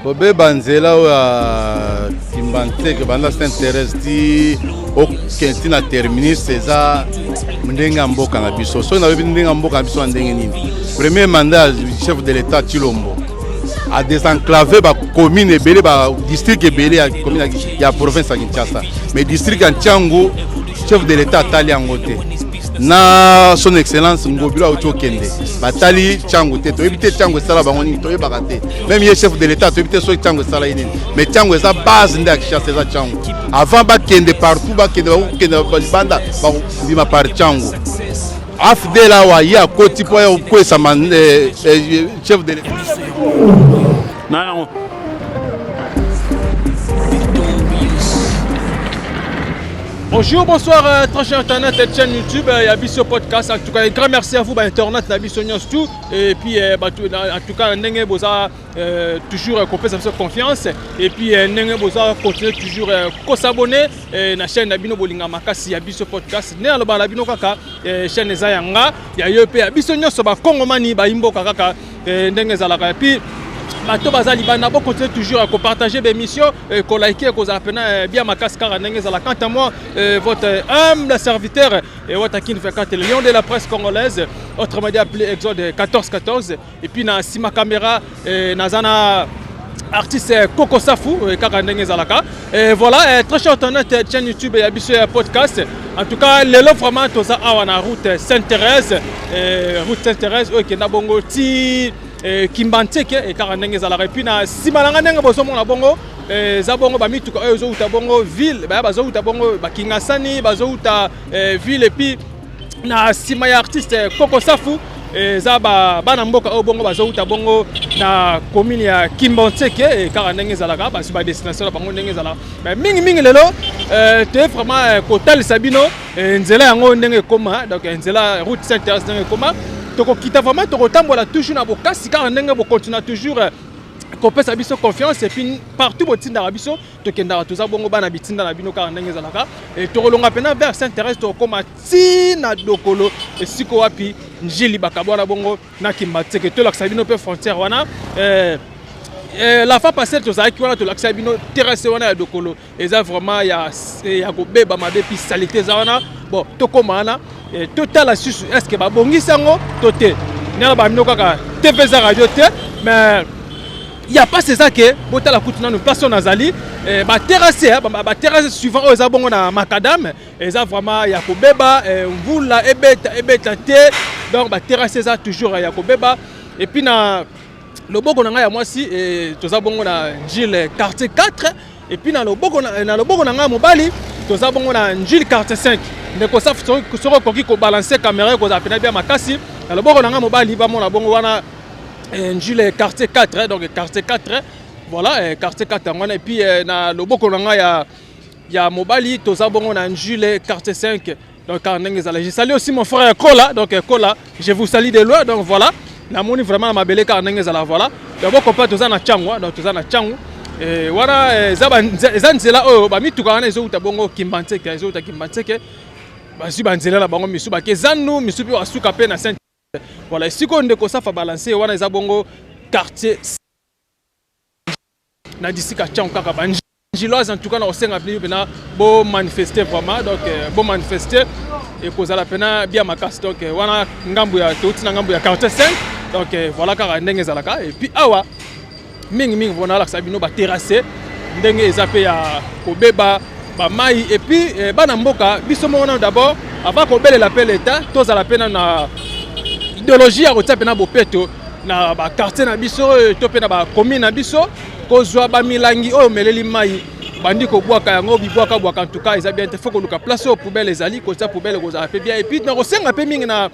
Kobeba nzela oyo ya Kimbanseke banda Sainte Thérèse ti okende ti na terminus eza ndenge ya mboka na biso. Soki nalobi ndenge ya mboka na biso ya ndenge nini? Premier mandat ya chef de l'État Tshilombo a désenclavé ba commune ebele, ba district ebele ya commune ya province ya Kinshasa, mais district ya Tshangu chef de l'État atali yango te. Na son excellence Ngobilo auti okende, batali Tshangu te. Toyebi te Tshangu esala bango nini, toyebaka te. Même ye chef de l'État toyebi te soki Tshangu esala ye nini, mais Tshangu eza base nde ya Kinshasa, eza Tshangu. Avant bakende partout, bakende, bakokende libanda, bakobima par Tshangu. AFDL awa ye akoti mpo ya kokwesama chef de l'État. Nango. Bonjour, bonsoir, très cher internaute et chaîne YouTube, ya biso podcast. En tout cas, un grand merci à vous, bah, internaute, na biso nyonso tout. Et puis, bah, tout, en tout cas, ndenge boza toujours kopesa biso confiance. Et puis, ndenge boza continuer toujours ko s'abonner na chaîne na bino bolinga makasi ya biso podcast. Ne aloba na bino kaka chaîne eza ya nga, ya yo pe ya biso nyonso ba kongomani ba imboka kaka ndenge ezalaka. Et puis bato baza libanda, bo continuer toujours à partager des émissions, ko liker, kozala pena bien makasi kaka ndenge ezala. Quant à moi, votre humble serviteur et Watakin 24, le lion de la presse congolaise, autrement dit appelé Exode 1414. Et puis na sima caméra, nazana artiste Coco Safu, kaka ndenge ezalaka. Et voilà, très cher internaute, chaîne YouTube ya biso ya podcast. En tout cas, lelo vraiment toza awa na route Sainte-Thérèse, route Sainte-Thérèse oyo ekenda bongo ti Kimbanseke, kaka ndenge ezalaka. Et puis na nsima na nga ndenge bozomona bongo, eza bongo bamituka oyo ezowuta bongo ville, baya bazowuta bongo bakingasani, bazowuta ville. Et puis na nsima ya artiste Coco Safu eza bana mboka oyo bongo bazowuta bongo na commune ya Kimbanseke, kaka ndenge ezalaka, bazwi badestination na bango ndenge ezalaka. Mais mingimingi lelo toye vraiment kotalisa bino nzela yango ndenge ekóma, donc nzela route Sainte-Thérèse ndenge ekóma. Tokokita vraiment, tokotambola toujours na bokasi kaka ndenge bokontinua toujours kopesa biso confiance. Et puis partout botindaka biso, tokendaka, toza bongo bana bitinda na bino kaka ndenge ezalaka. Tokolonga mpena vers Sainte-Thérèse, tokokóma ti na Dokolo, esika wapi Njili bakabwana bongo na Kimbanseke. Tolakisa bino mpe frontière wana. La fois passée tozalaki wana, tolakisa bino terrasse wana ya Dokolo, eza vraiment ya kobeba mabe, puis saleté eza wana. Bon, tokóma wana, totala susu est ce que babongisi yango to te. Ndenge babino kaka TV eza radio te, mais ya mpasi eza ke botala kutu nanu place oyo nazali, baterrasse, baterrasse suivant oyo eza bongo na macadam, eza vraiment ya kobeba. Mvula ebeta ebeta te, donc baterrasse eza toujours ya kobeba. Et puis na loboko na ngai ya mwasi toza bongo na Njile quartier 4, et puis na loboko na ngai ya mobali toza bongo na Njile quartier 5. Ndeko Safu, soki okoki kobalancer caméra, ekozala pena bia makasi. Na loboko na ngai mobali bamona bongo wana Njile quartier 4, donc quartier 4, voilà, quartier 4 yango wana. Et puis na loboko na ngai ya mobali toza bongo na Njile quartier 5, donc kaka ndenge ezala. Je salue aussi mon frère Kola, donc Kola, je vous salue de loin. Donc voilà, namoni vraiment na mabele kaka ndenge ezala. Voilà, donc bokompa toza na Tshangu, donc toza na Tshangu wana, eza nzela oyo bamituka wana ezowuta bongo Kimbanseke, ezowuta Kimbanseke, bazwi banzela na bango, misu bake zandu, misu mpe basuka mpe na Saint. Voilà, esika oyo ndeko Safa balance wana eza bongo quartier na disika Tshangu kaka. Banjiloise, en tout cas na kosenga bino mpena bomanifeste vraiment, donc bomanifeste, ekozala mpena bia makasi. Donc wana ngambu ya touti na ngambu ya quartier 5, donc voilà kaka ndenge ezalaka. Et puis awa mingimingi mpona alakisa bino baterrasse ndenge eza mpe ya kobeba, bamai. Et puis bana mboka biso moko nano d'abord, avant kobelela mpe leta, tozala mpe nano na idéologie ya kotia mpena bopeto na baquartier na biso to mpe na bacommune na biso. Kozwa bamilangi oyo omeleli mai, bandi kobwaka yango bibwaka-bwaka, en tout cas eza bien te. Faut koluka place oyo poubelle ezali, kotia poubelle ekozala mpe bien. Et puis na kosenga mpe mingi na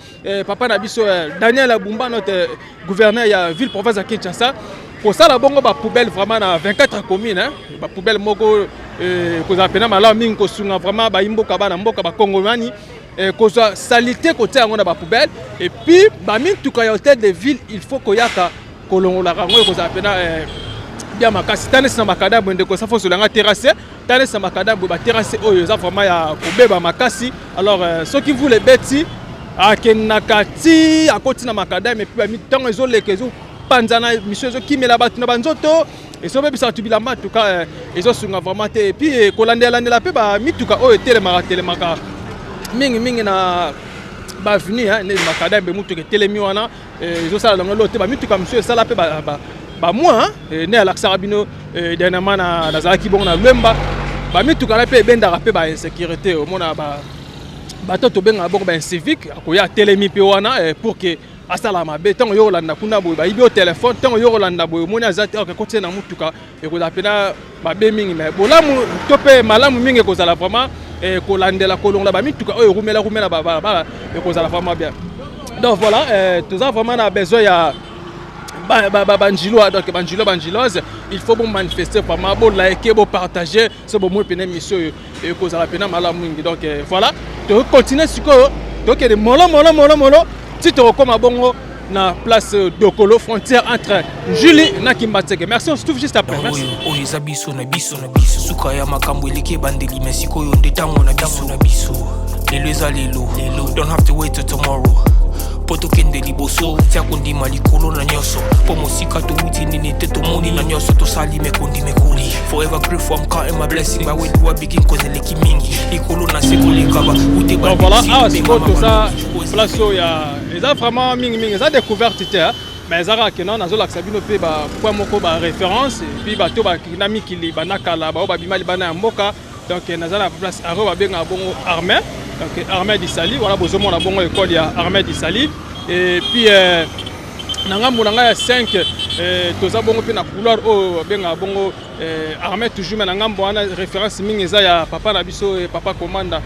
papa na biso Daniel Bumba, notre gouverneur ya ville province ya Kinshasa, kosala bongo bapoubelle vraiment na 24 commune, bapoubelle moko kozala mpena malamu mingi, kosunga vraiment bayimboka, bana mboka bakongomani, kozwa saleté kotia yango na bapoubelle. Et puis bamituka ya hôtel de ville, il faut koyaka kolongolaka yango, ekozala mpena bien makasi. Tanesi na macadam boye, ndeko Safu, ozolanga terrasse, tanesi na macadam boye, baterrasse oyo eza vraiment ya kobeba makasi. Alors soki mvula ebeti, akendaka ti akoti na macadam, et puis ntango ezoleka ezopanza. Ezopanzana, miso ezokimela bato na banzoto, ezobebisa bato bilamba. En tout cas, ezosunga vraiment te. Et puis kolandelalandela mpe bamituka oyo etelemaka telemaka mingimingi na baavenue, neti makadambe, mutuka etelemi wana, ezosala nango eloko te. Bamituka mosusu esala mpe bamois. Nde alakisaka bino dernièrement, nazalaki bongo na Lwemba, bamituka na mpe ebendaka mpe bainsécurité. Omona bato tobengaka bongo baincivique, akoya, atelemi mpe wana pour que asala mabe. Ntango yo kolanda kuna boye, bayibi yo telefone. Ntango yo kolanda boye, omoni aza te, okotie na mutuka, ekozala mpena mabe mingi. Mais bolamu to mpe malamu mingi ekozala vraiment kolandela, kolongola bamituka oyo erumela rumela babalabala, ekozala vraiment bien. Donc voilà, toza vraiment na besoin ya banjilois. Donc banjilois, banjiloise, il faut bomanifester vraiment, bolike, bopartage. So bomoi pene émission oyo, ekozala pena malamu mingi. Donc voilà, tokontinue sikoyo, tokende molo molo molo molo ti tokokóma bongo na place Dokolo, frontière entre Njili na Kimbanseke. Merci, on se trouve juste après. Merci. Oyo eza biso na biso na biso. Suka ya makambo eleki ebandeli, me sikoyo nde ntango na biso na biso. Lelo eza lelo, don't have to wait till tomorrow mpo tokende liboso. Tia kondima likolo na nyonso, mpo mosika towuti nini te, tomoni na nyonso tosali mekondi mekoli. Forever grateful, I'm counting my blessing. By where do I begin? Cause eleki mingi likolo na se koleka ba ute. Donc voilà, awa sikoyo toza place oyo ya eza vraiment mingimingi, eza découverte te, mais eza kaka kena nazolakisa bino mpe bapoint moko, baréférence, et puis bato bakenda mikili banda kala, bao babima libanda ya mboka. Donc naza na place oyo babengaka bongo Armée, donc Armée d'Isali wana. Bozomona bongo école ya Armée d'Isali. Et puis na ngambo na ngai ya 5, toza bongo mpe na couloir oyo babengaka bongo Armée toujours, mais na ngambo wana référence mingi eza ya papa na biso, papa Komanda,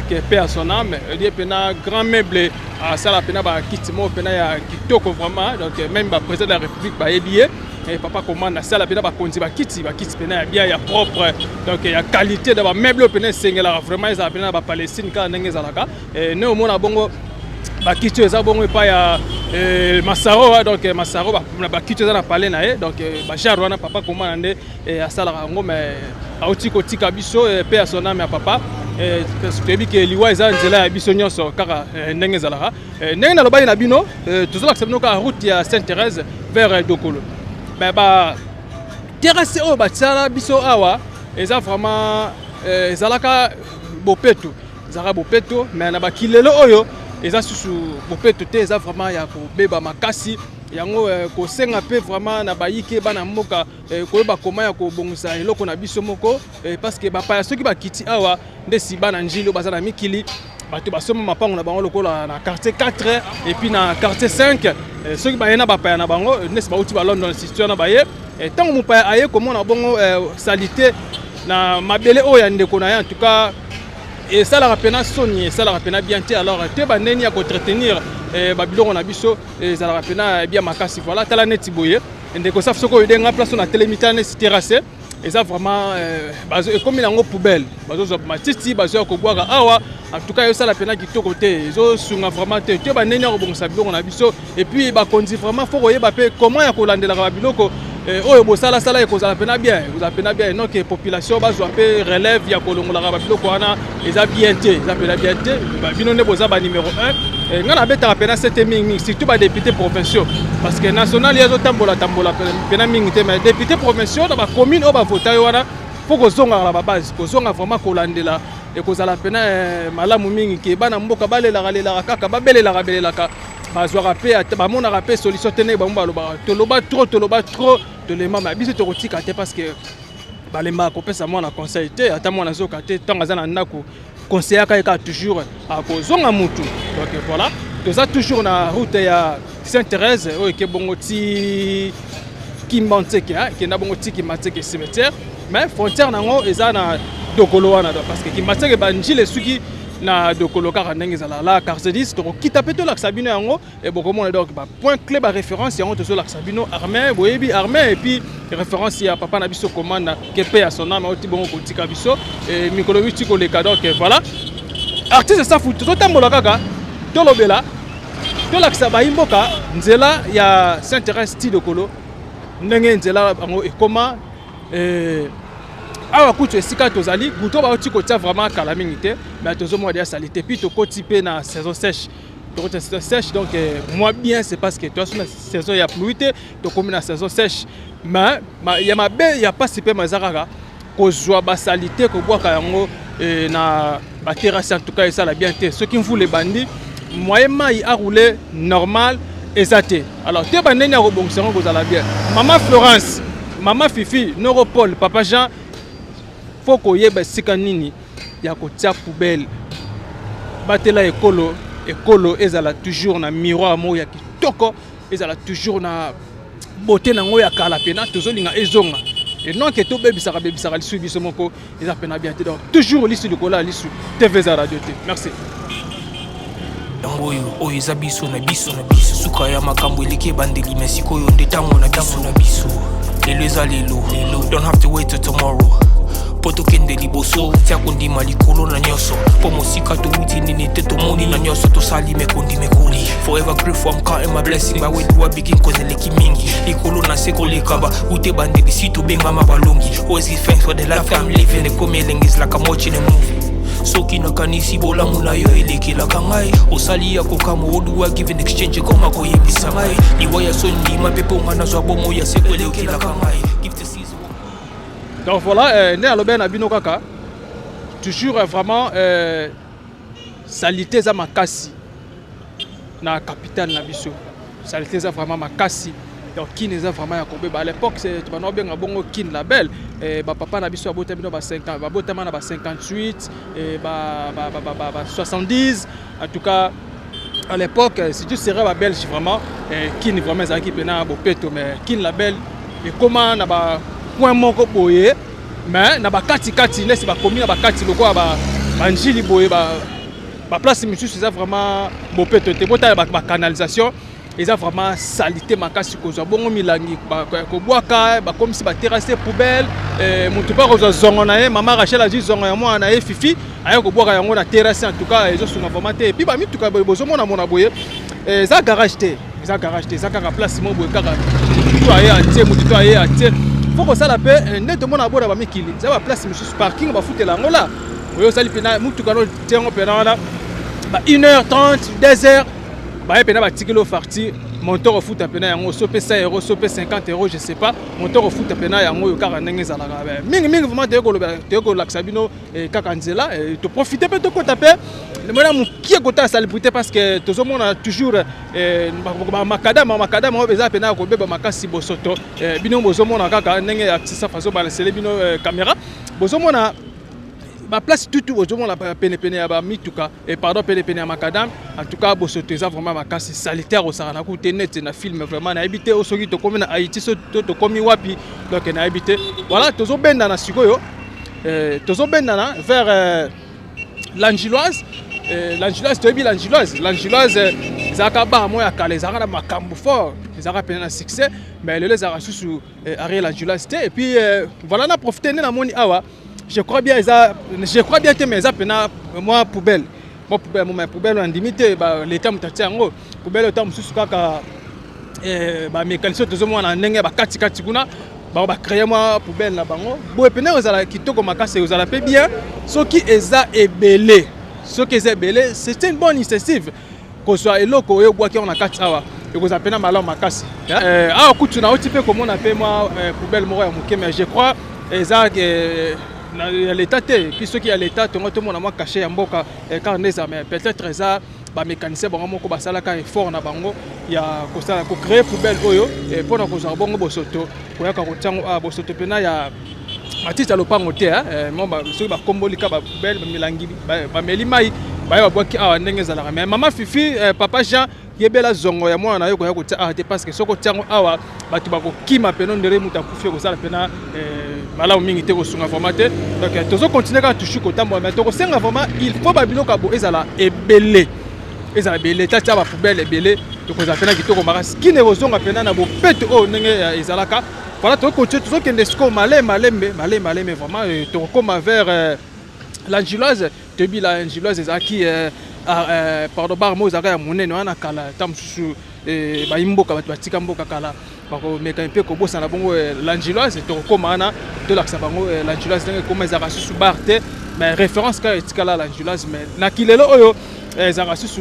que paix à son âme. Ye mpena grand meuble, asala mpena bakiti moko mpena ya kitoko vraiment. Donc même baprésident de la République bayebi ye. Papa Komanda asala mpena bakonzi bakiti, bakiti mpena ya bien, ya propre, donc ya qualité na bameuble oyo mpena esengelaka vraiment ezala mpena na bapalestine kaka ndenge ezalaka. Ne omona bongo bakiti oyo eza bongo epai ya Masaro. Donc Masaro, bakiti oyo eza na palais na ye. Donc bajare wana, papa Komanda nde asalaka yango, mais auti kotika biso, paix à son âme ya papa. Toyebi ke liwa eza nzela ya biso nyonso kaka ndenge ezalaka. Ndenge nalobaki na bino, tozolakisa bino kaka route ya Sainte Thérèse vers Dokolo. Mais ba terrasse oyo batiala biso awa eza vraiment ezalaka bopeto, ezalaka bopeto, mais na bakilelo oyo eza susu bopeto te, eza vraiment ya kobeba makasi. Yango kosenga mpe vraiment na bayike bana mboka koyeba koma ya kobongisa eloko na biso moko, parce que bapaya soki bakiti awa, nde si bana Njili oyo baza na mikili, bato basomba mapango na bango lokola na quartier 4 et puis na quartier 5, soki baye na bapaya na bango, nesi bauti ba London situ wana, baye, ntango mopaya aye komona bongo saleté na mabele oyo ya ndeko na ye, en tout cas esalaka mpena soni, esalaka mpena bien te. Alors te bandeni ya koentretenir babiloko na biso ezalaka mpena bien makasi. Voilà, tala neti boye, ndeko Safi, soki oyo nga place oyo natelemi, tala neti terrasse eza vraiment ekomi nango poubelle, bazozwa matiti, bazoya kobwaka awa. En tout cas ezosala mpena kitoko te, ezosunga vraiment te. Te bandeni ya kobongisa biloko na biso. Et puis bakonzi vraiment faut koyeba mpe comment ya kolandelaka babiloko oyo bosalasala, ekozala mpena bien, ekozala mpena bien. Donc population bazwa mpe relève ya kolongolaka babiloko wana, eza bien te, eza mpena bien te. Bino nde boza banuméro 1. Ngai nabetaka mpena sete mingimingi, surtout badéputé provinciaux, parce que national ye azotambola tambola mpena mingi te, mais député provinciaux na bacommune oyo bavota yo wana, mpo kozongaka na babase, kozonga vraiment kolandela, ekozala mpena malamu mingi. Ke bana mboka balelaka lelaka kaka, babelelaka belelaka, bazwaka mpe, bamonaka mpe solution te. Ndenge bango balobaka, toloba trop, toloba trop, tolemama. Biso tokotika te, parce que balembaka kopesa mwana conseil te. Ata mwana azoka te, ntango aza na ndako, conseillaka ye kaka toujours, akozonga mutu. Donc voilà, toza toujours na route ya Sainte Thérèse oyo eke bongo ti Kimbanseke, ekenda bongo ti Kimbanseke cimetière, mais frontière nango eza na Dokolo wana, parce que Kimbanseke, banjile esuki na Dokolo kaka ndenge ezala la quartier 10. Tokokita mpe tolakisa bino yango, bokomona. Donc bapoint clé, baréférence yango tozolakisa bino. Armée, boyebi Armée, et puis référence ya papa na biso Komanda, que paix à son âme, auti bongo kotika biso mikolo miti koleka. Donc voilà, artiste Safu, tozotambola kaka, tolobela, tolakisa bayi mboka nzela ya Sainte Thérèse ti Dokolo, ndenge nzela yango ekoma. Awa kutu esika tozali, goudron bauti kotia vraiment kala mingi te, mais tozomona deya saleté. Puis tokoti mpe na saison sèche. Tokoti na saison sèche, donc moi bien, c'est parce que toza na saison ya pluie te, tokomi na saison sèche. Mais ya mabe ya pasi mpe eza kaka kozwa basaleté, kobwaka yango na baterrasse. En tout cas, esala bien te. Soki mvula ebandi, moyen mai aroule normal eza te. Alors te, bandeni ya kobongisa yango kozala bien. Mama Florence, mama Fifi, noro Paul, papa Jean, faut koyeba esika nini ya kotia poubelle. Batela ekolo, ekolo ezala toujours na miroir moko ya kitoko, ezala toujours na beauté nango ya kala. Pena tozolinga ezonga et non ke tobebisaka bebisaka lisu biso moko, eza pena bien te. Donc toujours lisu likolo ya lisu. TV eza radio te. Merci. Yango oyo, oyo eza biso na biso na biso. Suka ya makambo eleki ebandeli, me sikoyo nde ntango na biso na biso. Lelo eza lelo lelo, don't have to wait till tomorrow mpo tokende liboso. Tia kondima likolo na nyonso, mpo mosika towuti nini te, tomoni na nyonso tosali mekondi mekoli. Forever grateful, I'm counting my blessing. By where do I begin? Cause eleki mingi likolo na se koleka ba ute bandeli si tobengama balongi. Always give thanks for the life I'm living. Ekomi elengi, is like I'm watching a movie. Soki nakanisi bolamu na yo elekelaka ngai, osali ya kokamwa. Oduwa give in exchange, ekoma koyebisa ngai liwa ya soni. Ndima mpe mpo nga nazwa bomoi ya seko, elekelaka ngai. Give to Caesar. Donc voilà, nde alobi na bino kaka toujours vraiment saleté eza makasi na capitale na biso. Saleté eza vraiment makasi. Donc Kine eza vraiment ya kobeba. À l'époque, bana obenga bongo Kine la belle. Bapapa na biso babota bino ba 50, babotama na ba 58, ba, ba, ba, ba, ba, ba 70. En tout cas, à l'époque, si tu serais babelge, vraiment Kine vraiment ezalaki mpena bopeto. Mais Kine la belle ekóma na bapoint moko boye, mais na bakatikati nesi bakomi na bakati lokola banjili boye, baplace misusu eza vraiment bopeto te. Botala bacanalisation, eza vraiment saleté makasi. Kozwa bongo milangi kobwaka, bakomisi baterrasse poubelle. Motu mpe akozwa zongo na ye, mama Rachel azwi zongo ya mwana na ye Fifi, aye kobwaka yango na terrasse. En tout cas, ezosunga vraiment te. Et puis bamituka boye bozomona-mona boye, eza garage te, eza garage te, eza kaka place mo boye kaka motu to aye atie, motu to aye atie. Faut kosala mpe nde tomona bona bamikili, eza baplace mosusu parking bafutela yango la oyo osali mpena mutuka no tie yango mpena wana ba 1 heure 30, 2 heures, baye mpena batikeli yo facture, montant ofuta mpena yango, so mpe 100 euro, so mpe 50 euro, je sais pas, montant ofuta mpena yango oyo kaka ndenge ezalaka mingimingi. Vraiment toye kolakisa bino kaka nzela, toprofite mpe tokɔta mpe mona mokie kota ya salubrité, parce que tozomona toujours macadam, macadam oyo eza mpena ya kobeba makasi, bosoto. Bino bozomona kaka ndenge artiste azobalansele bino caméra, bozomona baplace tutu, bozomona penepene ya bamituka, pardon, penepene ya macadam. En tout cas, bosoto eza vraiment makasi, saleté akosaka na ku te neti na film. Vraiment nayebi te soki tokomi na Haïti, so to tokomi wapi, donc nayebi te. Voilà, tozobendana sikoyo, tozobendana vers l'Angiloise. L'Angiloise, toyebi l'Angiloise. L'Angiloise ezalaka bar moko ya kala, ezalaka na makambo fort, ezalaka pene na succès, mais lelo ezalaka susu arrière l'Angiloise te. Et puis voilà, na profite nde namoni awa, je crois bien eza, je crois bien te, mais eza pena mwa poubelle, mwa poubelle, mais poubelle andimi te leta moto atia yango poubelle. Ota mosusu kaka bamécanicien, tozomona ndenge bakatikati kuna bango bacréer mwa poubelle na bango boye. Pene ezala kitoko makasi, ezala mpe bien soki eza ebele. Soki eza ebele, c'est une bonne initiative. Kozwa eloko oyo ebwaki yango na kati awa, ekozala mpena malamu makasi. Awa kutu nauti mpe komona mpe mwa poubelle moko ya moke, mais je crois eza ya leta te. Puis soki ya leta, tongo tomona mwa cachet ya mboka kaka nde eza, mais peut-être eza bamécanicien bango moko basalaka effort na bango ya kosala kocréer poubelle oyo mpona kozwa bongo bosoto, koyaka kotiango awa, bosoto mpena ya matiti ya lopango te. Soki bakomboli ka bapoubelle, bamilangi, bameli mai, baye babwaki awa ndenge ezalaka. Mais mama Fifi, papa Jean, yebela zongo ya mwana na yo koya kotia awa te, parce que soki otia yango awa, bato bakokima pena ndere moto akufi, ekosala pena malamu mingi te, kosunga vraiment te. Donc tozocontinue kaka toujours kotambola, mais tokosenga vraiment, il faut babiloko ya bo ezala ebele, ezala ebele, tatia bapoubelle ebele, tokozala pena kitoko makasi. Kine kozonga pena na bopeto oyo ndenge ezalaka. Voilà, tokocontinue, tozokende sikoyo malembe malembe, malembe malembe. Vraiment tokokóma vers l'Angiloise. Toyebi l'Angiloise ezalaki, pardon, bar moko ezalaka ya monene wana kala. Ta mosusu bayi mboka, bato batika mboka kala, bakomeka mpe kobosana bongo l'Angiloise. Tokokóma wana, tolakisa bango l'Angiloise ndenge ekóma. Ezalaka susu bar te, mais référence kaka etikala l'Angiloise. Mais na kilelo oyo ezalaka susu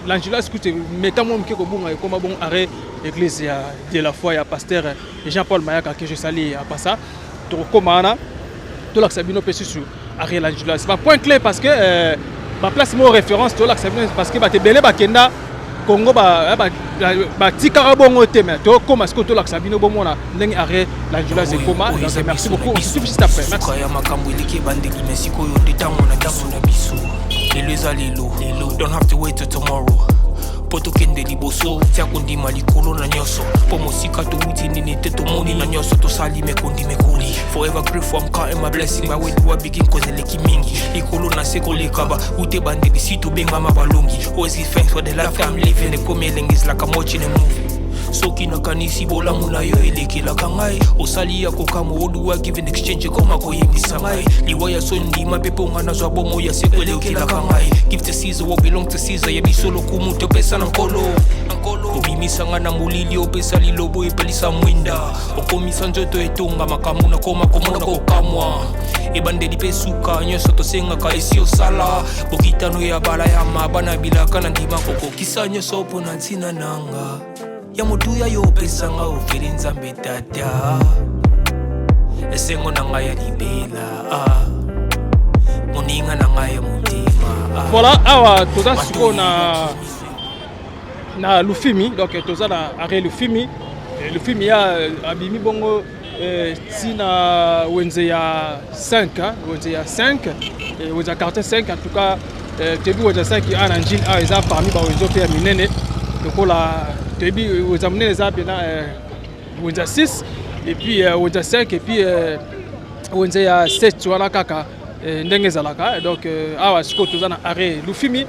L'Angelus kutu meka mwa moke kobunga, ekoma bongo arrêt église ya de la foi ya pasteur Jean-Paul Mayaka que je salue à passa. Tokokoma wana, tolakisa bino mpe susu arrêt l'Angelus, ba point clé, parce que ba place moko référence tolakisa bino, parce que bato ebele bakenda Congo batikaka bongo te. Mais tokóma sikoyo, tolakisa bino, bomona ndenge arrêt l'Angelus ekoma. Donc merci beaucoup, on se retrouve juste après. Merci. Suka ya makambo eleki ebandeli, me sikoyo nde ntango na biso na biso. Lelo eza lelo, don't have to wait till tomorrow mpo tokende liboso. Tia kondima likolo na nyonso, mpo mosika towuti nini te, tomoni na nyonso tosali mekondi mekoli. Forever grateful, I'm counting my blessing. By where do I begin? Cause eleki mingi likolo na se koleka ba ute bandeli si tobengama balongi. Always give thanks for the life I'm living. Ekomi elengi, is like I'm watching a movie. Soki nakanisi bolamu na yo elekelaka ngai, osali ya kokamwa oduwa give in exchange ekoma koyebisa ngai liwa ya so ndima mpe mponga nazwa bomo ya seko elekelaka ngai. Give to Caesar what belong to Caesar. Ya biso lokumu topesa na Nkolo. Obimisa ngai na molili, opesa lilobo epelisa mwinda, okomisa nzoto etonga makambo nakoma komona kokamwa. Ebandeli mpe suka nyonso tosengaka esi osala bokitano ya bala ya mabana bilaka na ndima kokokisa nyonso mpo na ntina nanga ya motuya yo opesanga ofeli. Nzambe Tata, esengo na ngai ya libela, ah. Moninga na ngai ya motema, ah. Voilà, awa toza sikoyo na Lufimi. Donc toza na arrêt Lufimi. Lufimi ya abimi bongo ntina wenze ya 5, wenze ya 5, wenze ya quartier 5. En tout cas toyebi wenze ya 5 awa na Njili. Awa eza parmi bawenze mpe ya minene. Lokola toyebi wenze ya monene eza mpena wenze ya 6 et puis wenze ya 5 et puis wenze ya 7 wana kaka ndenge ezalaka. Donc awa sikoyo toza na arrêt Lufimi,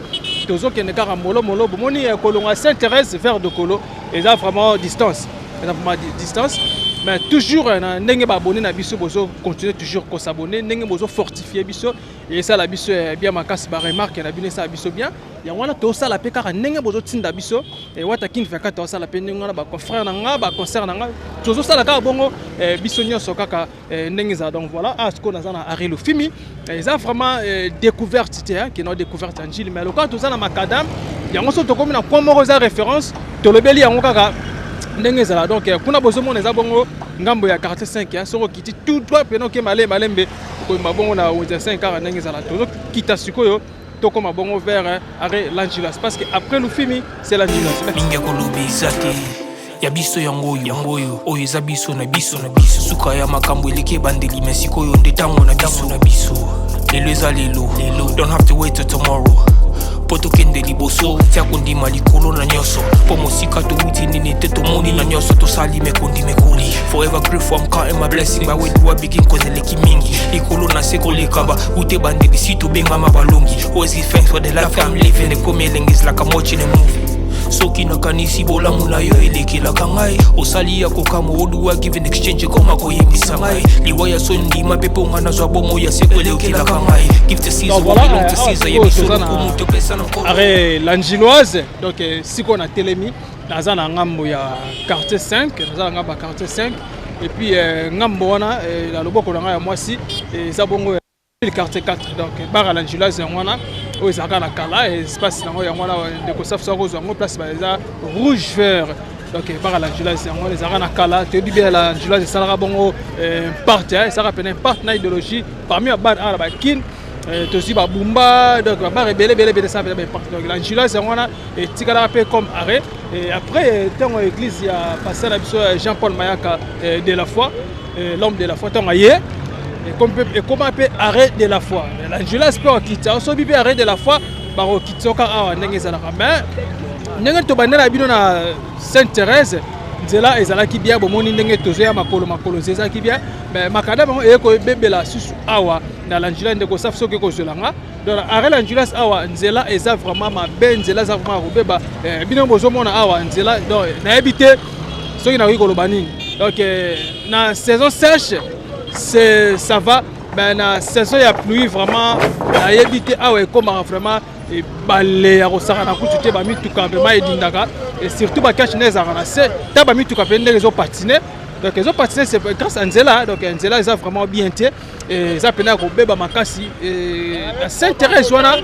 tozokende kaka molomolo. Bomoni, kolongwa Saint Thérèse vers Dokolo eza vraiment distance, eza vraiment distance. Mais toujours na ndenge baabonné na biso bozo continuer toujours kos'abonner, ndenge bozo fortifier biso, esala biso bien makasi. Baremarque na bino esala biso bien. Yango wana tosala mpe kaka ndenge bozotinda biso. Wata King 24 tosala mpe ndenge wana. Baconfrère na nga, baconcert na nga, tozosala kaka bongo, biso nyonso kaka ndenge ezala. Donc voilà, ah, sikoyo naza na arrêt Lufimi. Eza vraiment découverte te kino découverte ya Njili, mais lokola toza na macadam yango, so tokomi na coin moko eza référence, tolobeli yango kaka ndenge ezala. Donc kuna bozomona eza bongo ngambo ya quartier 5. Soki okiti tout droit pene, oke malembe malembe, okoyemba bongo na wenze 5 kaka ndenge ezala. Tozokita sikoyo, tokóma bongo vers arrêt l'Angelus, parce que après Lufimi, c'est l'Angelus. Mingi ya koloba eza te. Ya biso yango oyo, yango oyo, oyo eza biso na biso na biso. Suka ya makambo eleki ebandeli, me sikoyo nde ntango na biso na biso. Lelo eza lelo, don't have to wait till tomorrow mpo tokende liboso. Tia kondima likolo na nyonso, mpo mosika towuti nini te, tomoni na nyonso tosali mekondi mekoli. Forever grateful, I'm counting my blessing. By where do I begin? Cause eleki mingi likolo na se koleka ba ute bandeli si tobengama balongi. Always give thanks for the life I'm living. Ekomi elengi, is like I'm watching a movie. Soki nakanisi bolamu na yo elekelaka ngai, osali ya kokamwa oduwa give in exchange ekoma koyebisa ngai liwa ya so ndima mpe mponga nazwa bomo ya seko elekelaka ngai. Give to Caesar Donc voilà, belong to Caesar. Ya biso lokumu topesa na Nkolo. Arrêt l'Angiloise. Donc sikoyo na telemi, naza na ngambo ya quartier 5, naza na ngambo ya quartier 5. Et puis ngambo wana na loboko na ngai ya mwasi eza bongo quartier 4. Donc bar l'Angiloise yango wana oyo ezalaka na kala, espace nango yango wana. Ndeko Safu, soki kozwa yango, place eza rouge vert. Donc bar l'Angiloise yango wana ezalaka na kala. Toyebi bien l'Angiloise esalaka bongo part, esalaka pene part na idéologie parmi babar awa na Bakine. Tozwi babumba, donc babar ebele ebele ebele esala pena part. Donc l'Angiloise yango wana etikalaka mpe comme arrêt. Et après, ntango église ya pasteur na biso Jean Paul Mayaka de la foi, l'homme de la foi, ntango aye, ekoma mpe arrêt de la foi. L'Angelus mpe okita, osobi mpe arrêt de la foi, bakokita kaka awa ndenge ezalaka. Mais ndenge tobandela bino na Sainte Thérèse, nzela ezalaki bien. Bomoni ndenge tozoya makolo makolo, nzela ezalaki bien, mais macadam yango eye koyebebela susu awa na l'Angelus. Ndeko Safi, soki ekozwela nga, donc arrêt l'Angelus awa, nzela eza vraiment mabe, nzela eza vraiment kobeba. Bino bozomona awa nzela, donc nayebi te soki nakoki koloba nini. Donc na saison sèche, c'est ça va, mais na saison ya pluie, vraiment nayebi te. Awa ekomaka vraiment ebale ya kosaka kutu te. Bamituka vraiment edindaka, et surtout bacache nde ezalaka na se ta bamituka mpe ndenge ezopatiner. Donc ezopatine, c'est grâce à nzela. Donc nzela eza vraiment bien te, eza mpena ya kobeba makasi. Na Sainte Thérèse wana,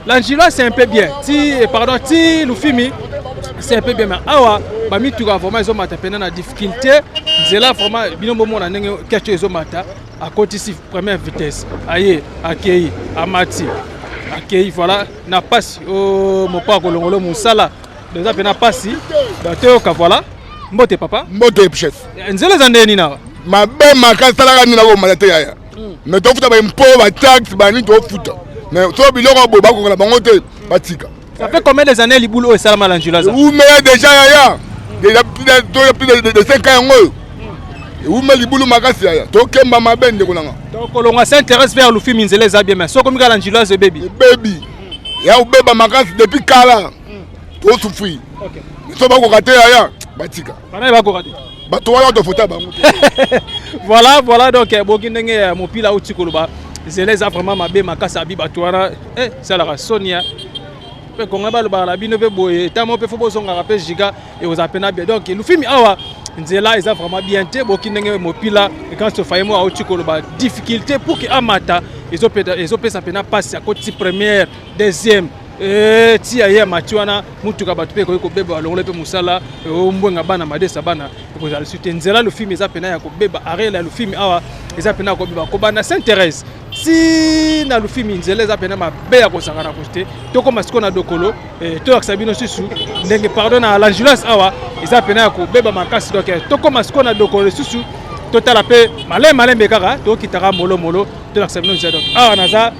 l'Angila, c'est un peu bien, ti, pardon, ti Lufimi, c'est un peu bien, mais awa bamituka vraiment ezomata mpena na difficulté. Nzela vraiment, bino bomona ndenge ketch ezomata. Akotisi première vitesse, aye, akei, amati, akei, voilà, na pasi o mopa kolongolo mosala eza mpena pasi. Donc toyoka, voilà. Mbote papa. Mbote chef. Nzela eza ndenge nini awa? Mabe makasi. Talaka nini, nakomata te yaya, mais tofuta baimpôts, bataxes, banini tofuta, mais so biloko boye bakoka na bango te, batika. Ça fait combien des années libulu oyo esalama na Njila? Eumela déjà yaya, déjà plus de 5 ans yango oyo ewuma libulu makasi yaya, tokemba mabe ndeko nanga. Donc kolongwa Sainte Thérèse vers Lufimi, nzela eza bien, mais soki okomi kaka na Njiloise, ebebi. Ebebi ya obeba makasi depuis kala, tosouffrir. So bakoka te yaya, batika. Bana bakoka te. Bato wana tofuta bango te. Voilà, donc boki ndenge mopila auti koloba, nzela eza vraiment mabe makasi. Abi bato wana esalaka soni mpe kongo balobaka na bino mpe boye etamo mpe fo bozongaka mpe giga ekozala mpena bien. Donc Lufimi awa, nzela eza vraiment bien te. Boki ndenge mopila grand sofaye mo auti koloba, difficulté pour que amata ezopesa mpena mpasi. Akotisi première, deuxième, ti aye amati wana, mutuka bato mpe ekoki kobeba, balongolo mpe mosala, ombwenga bana madesa bana ekozala lisu te. Nzela Lufimi eza mpena ya kobeba. Arrêt ya Lufimi awa eza mpena ya kobeba. Kobanda Sainte Thérèse ti na Lufimi, nzela eza mpena mabe ya kosangana te. Tokóma sikoyo na Dokolo, toyakisa bino susu ndenge, pardon, na l'Angelas awa eza mpena ya kobeba makasi. Donc tokóma sikoyo na Dokolo lisusu, totala mpe malembe malembe kaka, tokitaka molomolo, tolakisa bino nzela. Donc awa naza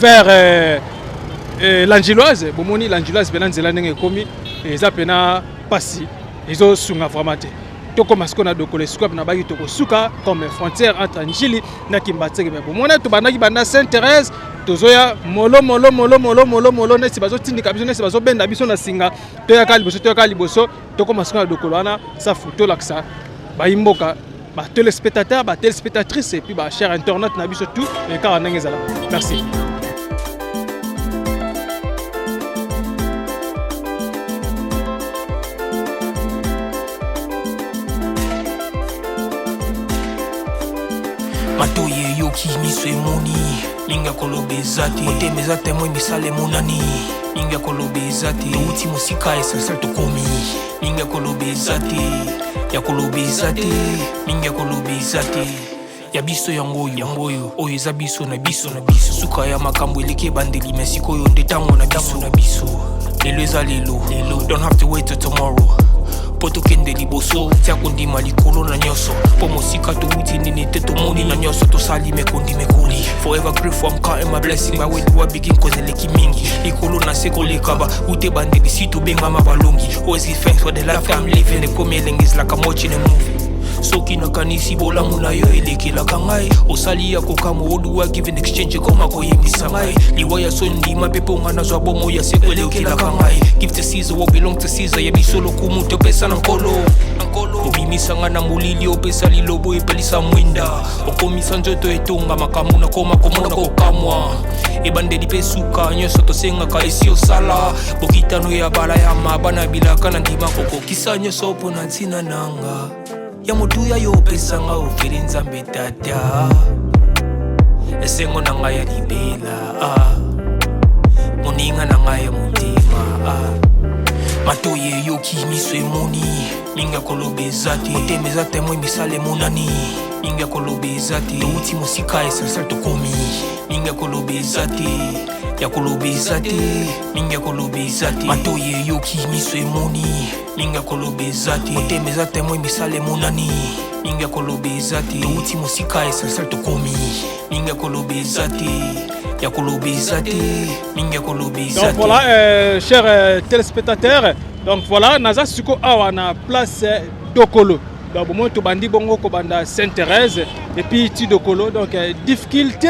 vers l'Angiloise. Bomoni l'Angiloise mpena nzela ndenge ekomi, eza mpena pasi, ezosunga vraiment te. Tokóma sikoyo na Dokolo, esika na baki tokosuka comme frontière entre Njili na Kimbanseke. Me bomona, tobandaki banda Sainte Thérèse, tozoya molo molo molo molo molo molo, neti bazotindika biso, neti bazobenda biso na singa. Toyaka liboso, toyaka liboso, tokóma sikoyo na Dokolo wana. Safu tolakisa bayimboka, batéléspectateurs, batéléspectatrices et puis bachers internautes na biso tout kaka ndenge ezala. Merci. Matoyi eyoki, miso emoni, mingi ya koloba eza te. Motema eza témoin, misala emonani, mingi ya koloba eza te. Touti mosika, essentiel tokomi, mingi ya koloba eza te, ya koloba eza te, mingi ya koloba eza te. Ya biso yango oyo, yango oyo, oyo eza biso na biso na biso. Suka ya makambo eleki ebandeli, me sikoyo nde ntango na biso na biso. Lelo eza lelo lelo, don't have to wait till tomorrow mpo tokende liboso. Tia kondima likolo na nyonso, mpo mosika towuti nini te, tomoni na nyonso tosali mekondi mekoli. Forever grateful, I'm counting my blessing by where do I begin, cause eleki mingi likolo na se koleka ba ute bandeli si tobengama balongi. Always give thanks for the life I'm living. Ekomi elengi, is like I'm watching a movie. Soki nakanisi bolamu na yo elekelaka ngai, osali ya kokamwa oduwa give in exchange, ekoma koyembisa ngai liwa ya so ndima mpe mponga nazwa bomo ya seko elekelaka ngai. Give to Caesar what belong to Caesar. Ya biso lokumu topesa na Nkolo. Obimisanga na molili, opesa lilobo, epelisa mwinda, okomisa nzoto etonga makambo nakoma komona kokamwa. Ebandeli mpe suka, nyonso tosengaka esi osala. Bokitano ya bala ya mabana bilaka na ndima kokokisa nyonso mpo na ntina nanga ya motuya yo opesanga ofeli. Nzambe Tata, esengo na ngai ya libela, ah. Moninga na ngai ya motema, ah. Matoyi eyoki, miso emoni, mingi ya koloba eza te. Motema eza témoin, misala emonani, mingi ya koloba eza te. Touti mosika, essentiel tokomi, mingi ya koloba eza te, ya koloba eza te, mingi ya koloba eza te. Matoyi eyoki, miso emoni, mingi ya koloba eza te. Motema eza témoin, misala emonani, mingi ya koloba eza te. Touti mosika, essentiel tokomi, mingi ya koloba eza te, ya koloba eza te, mingi ya koloba eza Donc te. voilà, chers téléspectateurs, donc voilà, naza siko awa na place Dokolo. Donc bomoni, tobandi bongo kobanda Sainte Thérèse et puis ti Dokolo. Donc difficulté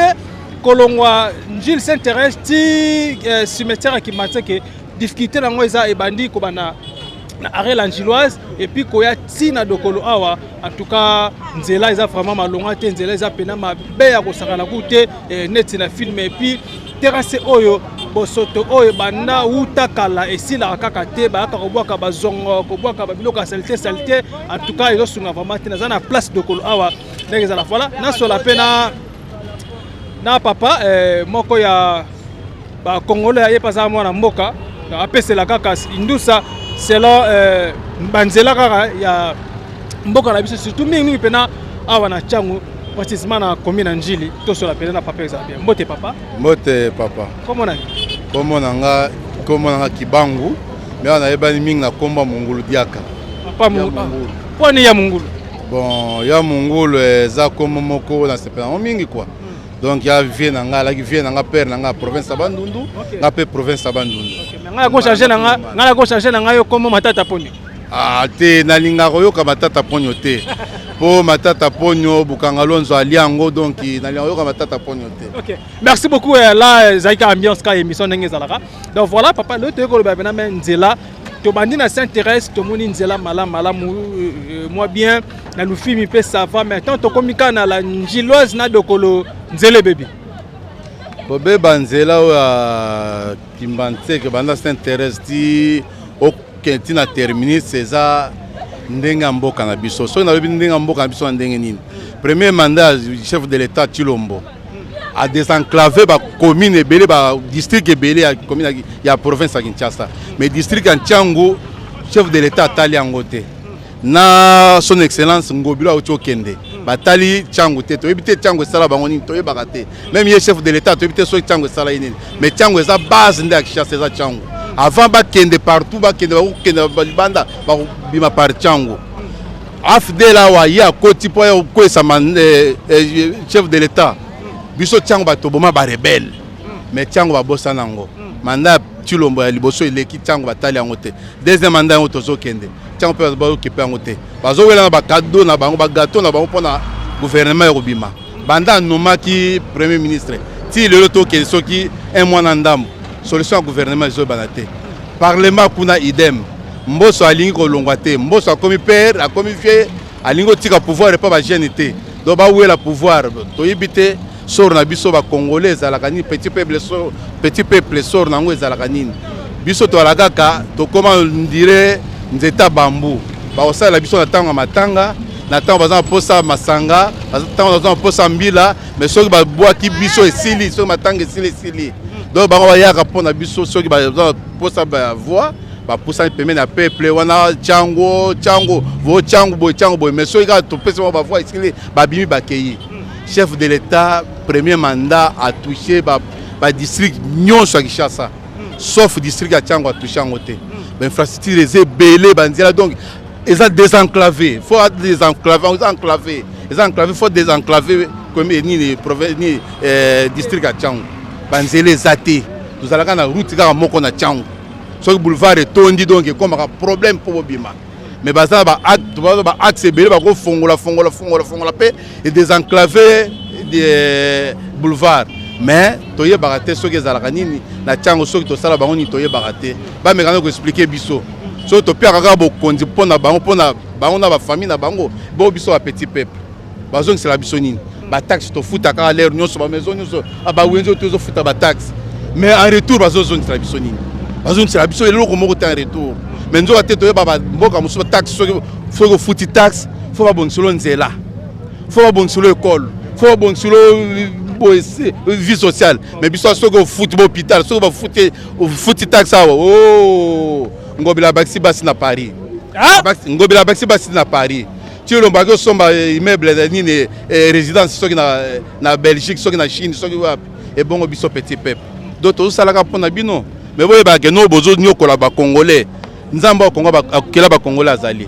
kolongwa Njili Sainte Thérèse ti cimetière ya Kimbanseke, difficulté nango eza ebandi kobanda na arrêt l'Angiloise et puis koya ti na Dokolo awa. En tout cas nzela eza vraiment malonga te, nzela eza pena mabe ya kosakana ku te, neti na film. Et puis terrasse oyo Bosoto oyo banda wuta kala esilaka kaka te, bayaka kobwaka bazongo, kobwaka babiloko ya salite salite. En tout cas ezosunga vraiment te. Naza na place Dokolo awa ndenge ezala. Voilà, nasola mpe na papa moko ya bacongolais, aye mpe aza mwana mboka, apesela kaka indusa selon banzela kaka ya mboka na biso, surtout mingimingi mpena awa na Tshangu, précisément na commune na Njili. Tosola pene na papa, ezala bien. Mbote papa. Mbote papa. Kombo nani? Kombo na nga Kibangu, me awa nayebani mingi na kombo Mongulu Diaka. Papa Mongulu. Mponi ya Mongulu? Bon, ya Mongulu eza kombo moko nasepela yango mingi quoi. Donc ya vie na nga, alaki vie na nga, père na nga province ya Bandundu, nga mpe province ya Bandundu. Ngai nakochange na nga, ngai nakochange na ngai yo kombo Matata Ponyo. Ah te, nalingaka koyoka Matata Ponyo te, mpo Matata Ponyo Bukanga Lonzo alia yango, donc nalingaka koyoka Matata Ponyo te. Ok, merci beaucoup. Là ezalaki ka ambiance ka émission ndenge ezalaka. Donc voilà papa, lelo toyei koloba pena me nzela. Tobandi na Sainte Thérèse, tomoni nzela malamu malamu, mwa bien na Lufimi mpe ça va, mais tant tokomi kaka na la Njiloise na Dokolo, nzela ebebi. Kobeba nzela oyo ya Kimbanseke banda Sainte Thérèse ti okende ti na terminus eza ndenge ya mboka na biso. Soki nalobi ndenge ya mboka na biso, na ndenge nini? Premier mandat ya chef de l'État Tshilombo adésenclavé bacommune ebele, badistrict ebele ya commune ya province ya Kinshasa, mais district ya Tshangu, chef de l'État atali yango te. Na Son Excellence Ngobilo auti okende, batali Tshangu te. Toyebi te Tshangu esala bango nini, toyebaka te. Même ye chef de l'État, toyebi te soki Tshangu esala ye nini, mais Tshangu eza base nde ya Kinshasa, eza Tshangu. Avant bakende partout, bakende, bakokende libanda, bakobima par Tshangu. AFDL awa ye akoti mpo aya kokwesa chef de l'État. Biso Tshangu bato boma barebelles, mais Tshangu babosana yango. Mandat ya Tshilombo ya liboso eleki, Tshangu batali yango te. Deuxième mandat yango tozokende, Tshangu mpe bazokipe yango te. Bazowela na bacadeaux na bango, bagâteaux na bango mpona gouvernement ya kobima. Banda anomaki premier ministre ti lelo, tokende soki un mois na ndambo, solution ya gouvernement ezoyebana te. Parlement kuna idem. Mboso alingi kolongwa te. Mboso akomi père, akomi vieux, alingi kotika pouvoir epa bajeune te. Donc bawela pouvoir, toyebi te sort na biso bacongolais ezalaka nini. Petit peuple, sort, petit peuple, sort na yango ezalaka nini? Biso toala kaka tokóma ndire nzeta bambu. Bakosalela biso na ntango ya matanga, na ntango baza na posa masanga, ntango baza na posa mbila, mais soki babwaki biso, esili. Soki matanga esili, esili. Donc bango bayaka mpo na biso, soki baza na posa bavoix, bapusani pembeni ya peuple wana. Tshangu, Tshangu vo, Tshangu boye, Tshangu boye, mais soki kaka topesi bango bavoix, esili, babimi, bakei. Chef de l'État premier mandat atouché badistrict nyonso ya Kinshasa, sauf district ya Tshangu, atouché yango te. Bainfrastructure eza ebele, banzela, donc eza désenclavé, faut désenclavé, eza enclavé, eza enclavé, faut désenclavé nini, nini, district ya Tshangu. Banzela eza te, tozalaka na route kaka moko na Tshangu. Soki boulevard etondi, donc ekomaka problème mpo bobima. Mais baza na baaxe ebele, bakofongola, fongola, fongola, fongola mpe edésenclavé boulevard, mais toyebaka te soki ezalaka nini na ntiango, soki tosala bango nini, toyebaka te. Bamekana koexpliquer biso soki topiaka kaka bokonzi mpo na bango, mpo na bango na bafamille na bango. Bo biso bapetit peuple, bazongisela biso nini? Bataxe tofuta kaka lere nyonso, bamaison nyonso, bawenze oyo tozofuta bataxe, mais en retour bazozongisela biso nini? Bazongisela biso eloko moko te en retour. Mais nzoka te, toyeba bamboka mosusu, bataxe, soki ofuti taxe, faut babongiselo nzela, faut babongiselo école, faut babongiselo vie sociale. Mais biso, soki ofuti bahôpital, soki bafuti, ofuti taxe awa, o Ngobila bakisi basi na Paris, Ngobila bakisi basi na Paris. Ti olombaki osomba immeuble nini, résidence, soki na Belgique, soki na Chine, soki wapi. Ebongo biso petit peuple, donc tozosalaka mpo na bino, mais boyebaka ke no bozonyokola bacongolais. Nzambe akongo akela bacongolais azali.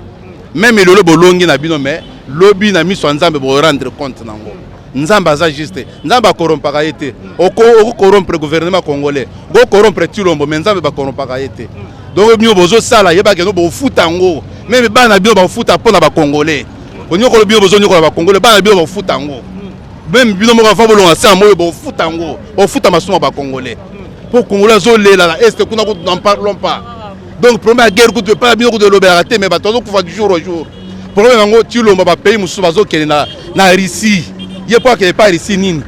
Même lelo bolongi na bino, mais lobi na miso ya Nzambe borendre compte nango. Nzambe aza juste, Nzambe akorompaka ye te. Okokorompre gouvernement congolais, okokorompre Tshilombo, mais Nzambe bakorompaka ye te. Donc bino bozosala, yebaka no bofuta yango. Même bana bino bafuta mpo na bacongolais. Konyokola bino, bozonyokola bacongolais, bana bino bafuta yango. Même bino moko afa bolonga sa moyo, bofuta yango, bofuta masumu ya bacongolais, mpo congolais azolela na Est kuna, n'en parlons pas. Donc problème ya guerre kutu epai na bino kutu elobelaka te, mais bato bazokufa du jour au jour. Problème yango, Tshilombo, bapays mosusu bazokende na Russie, ye mpo akende epai Russie nini?